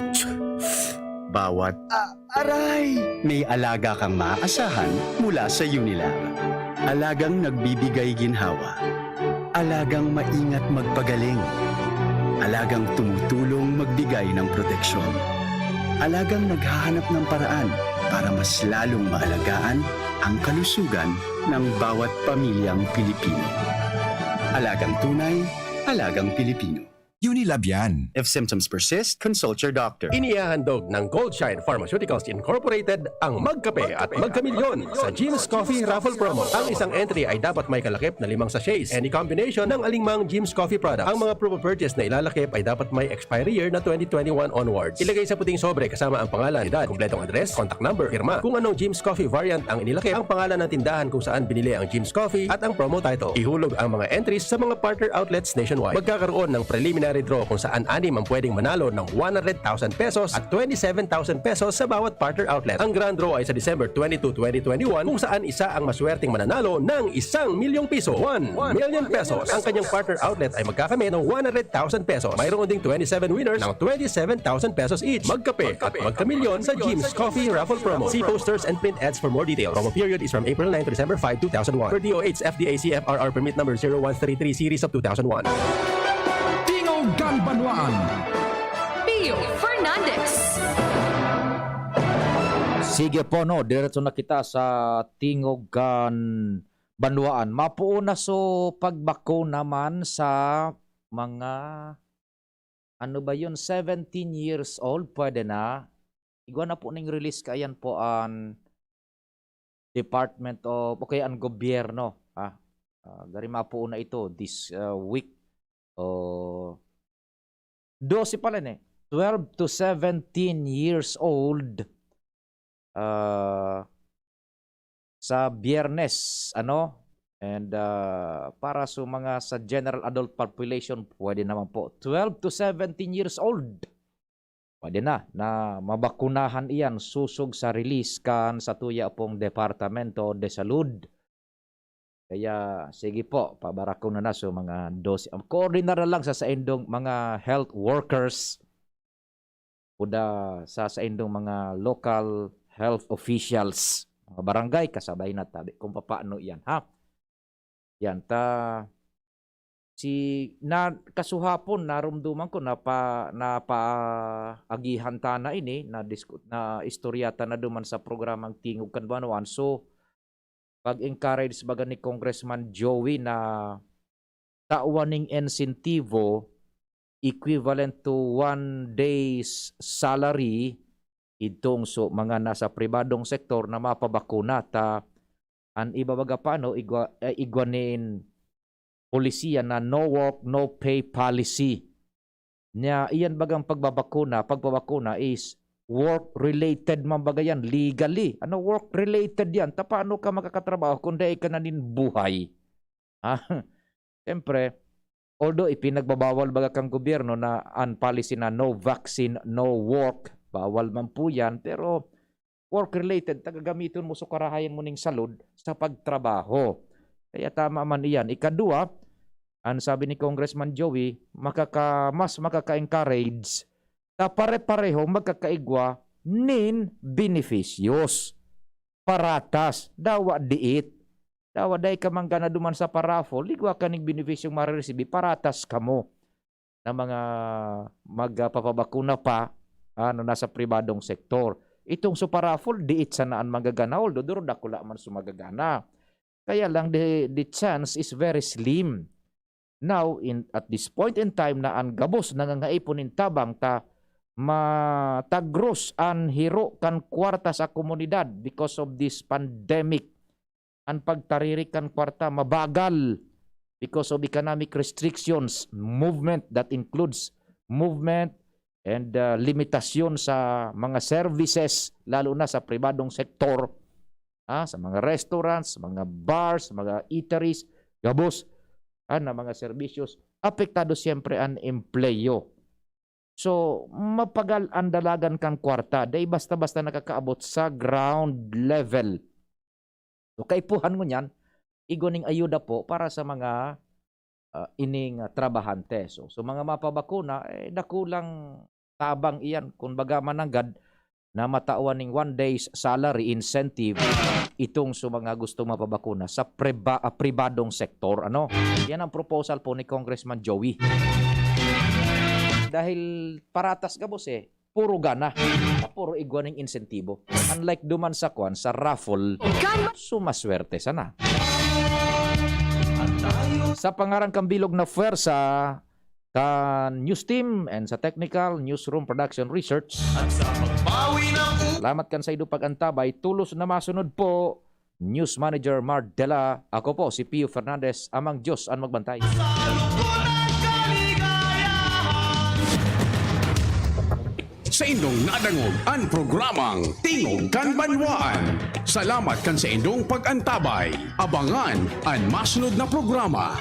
bawat. Ah, aray! May alaga kang maaasahan mula sa Unilab. Alagang nagbibigay ginhawa. Alagang maingat magpagaling. Alagang tumutulong magbigay ng proteksyon. Alagang naghahanap ng paraan para mas lalong maalagaan ang kalusugan ng bawat pamilyang Pilipino. Alagang tunay, alagang Pilipino. Unilab yan. If symptoms persist, consult your doctor. Inihahandog ng Goldshine Pharmaceuticals Incorporated ang Magkape at Magkamilyon sa Jim's Coffee Raffle Promo. Ang isang entry ay dapat may kalakip na limang sachets, any combination ng alingmang Jim's Coffee product. Ang mga proof of purchase na ilalakip ay dapat may expiry year na twenty twenty-one onwards. Ilagay sa puting sobre kasama ang pangalan, edad, kumpletong address, contact number, pirma. Kung anong Jim's Coffee variant ang inilakip, ang pangalan ng tindahan kung saan binili ang Jim's Coffee, at ang promo title. Ihulog ang mga entries sa mga partner outlets nationwide. Magkakaroon ng preliminary draw kung saan anim ang pwedeng manalo ng one hundred thousand pesos at twenty-seven thousand pesos sa bawat partner outlet. Ang grand draw ay sa December twenty-two, twenty twenty-one, kung saan isa ang maswerteng mananalo ng isang milyong piso, one million pesos. Ang kanyang partner outlet ay magkakamit ng one hundred thousand pesos. Mayroon ding twenty-seven winners ng twenty-seven thousand pesos each. Magkape at magkamilyon sa Jim's Coffee Raffle Promo. See posters and print ads for more details. Promo period is from April nine to December five, two thousand one. Per D O H F D A C F R R permit number zero one three three series of two thousand one. Tingog kan Banwaan. Pio Fernandez. Sige po, no, diretso na kita sa Tingog kan Banwaan. Mapuon na so pagbakuna man sa mga, ano ba yun, seventeen years old, pwede na. Igwa na po ning release kaiyan po an Department of, o kaya an gobyerno, ah. Ah, gari mapuon na ito this, ah, week. O, dose pala ni, twelve to seventeen years old, ah, sa Biyernes, ano? And, ah, para sa mga sa general adult population, pwede naman po. Twelve to seventeen years old. Pwede na, na mabakunahan iyan sosog sa release kan satuya pong Departamento de Salud. Kaya, sige po, pabarakuna na so mga dose. Ang koordinar na lang sa saindong mga health workers o da, sa saindong mga local health officials, mga barangay, kasabay na tabi kung papaano iyan, ha? Yan, ta, si, na, kasuhapon, narumduman ko na pa, na paagihan ta na ini, na disku-, na istorya ta na duman sa programang Tingog kan Banwaan. So, pag-encourage baga ni Congressman Joey na tawan ning insentibo equivalent to one day's salary idtong so mga nasa pribadong sektor na mapabakuna ta an iba baga pa, ano, igwa, eh, igwa nin polisiya na no work, no pay policy. Nya, iyan bagang pagbabakuna, pagpabakuna is work-related man baga yan, legally. Ano, work-related yan. Ta paano ka makakatrabaho kung dai ka na nin buhay? Ha? Siyempre, although ipinagbabawal baga kang gobyerno na an policy na no vaccine, no work, bawal man po yan, pero work-related, ta gagamiton mo so karahayan mo ning salud sa pagtrabaho. Kaya tama man iyan. Ikadua, an sabi ni Congressman Joey, makaka-, mas makaka-encourage ta pare-pareho magkakaigwa nin beneficios, paratas, dawa diit. Dawa dai ka man gana duman sa paraffle, igwa ka ning benepisyong mareresebe, paratas kamo na mga magpapabakuna pa, ano, nasa pribadong sektor. Itong sa paraffle, diit sana an magagana, although duro dakula man sa magagana. Kaya lang, the, the chance is very slim. Now, in, at this point in time na an gabos nangangaipon nin tabang ta matagros an hiro kan kwarta sa komunidad because of this pandemic. An pagtaririk kan kwarta mabagal because of economic restrictions, movement that includes movement and, ah, limitasyon sa mga services, lalo na sa pribadong sektor, ah, sa mga restaurants, mga bars, mga eateries, gabos, ah, na mga serbisyos, apektado siyempre an empleyo. So, mapagal an dalagan kan kwarta, dai basta-basta nakakaabot sa ground level. So, kaipuhan ngunyan, igwa ning ayuda po para sa mga, ah, ining, ah, trabahante. So, so mga mapabakuna, eh, dakulang tabang iyan. Kumbaga, mananggad na matawan ning one day's salary incentive itong sa mga gustong mapabakuna sa preba-, ah, pribadong sektor, ano? Yan ang proposal po ni Congressman Joey. Dahil paratas gabos eh, puro gana, puro igwa ning insentibo. Unlike duman sa kwan, sa raffle, sumaswerte sana. Sa pangaran kan bilog na pwersa, kan news team and sa technical newsroom production research. At sa pagbawi ng u- Salamat kan sa inyong pag-antabay, tulos na masunod po, News Manager Mardela. Ako po si Pio Fernandez, amang Diyos an magbantay. Sa loob ko ng kaligayahan. Sa indong nadangog an programang Tingog kan Banwaan. Salamat kan sa indong pag-antabay. Abangan an masunod na programa.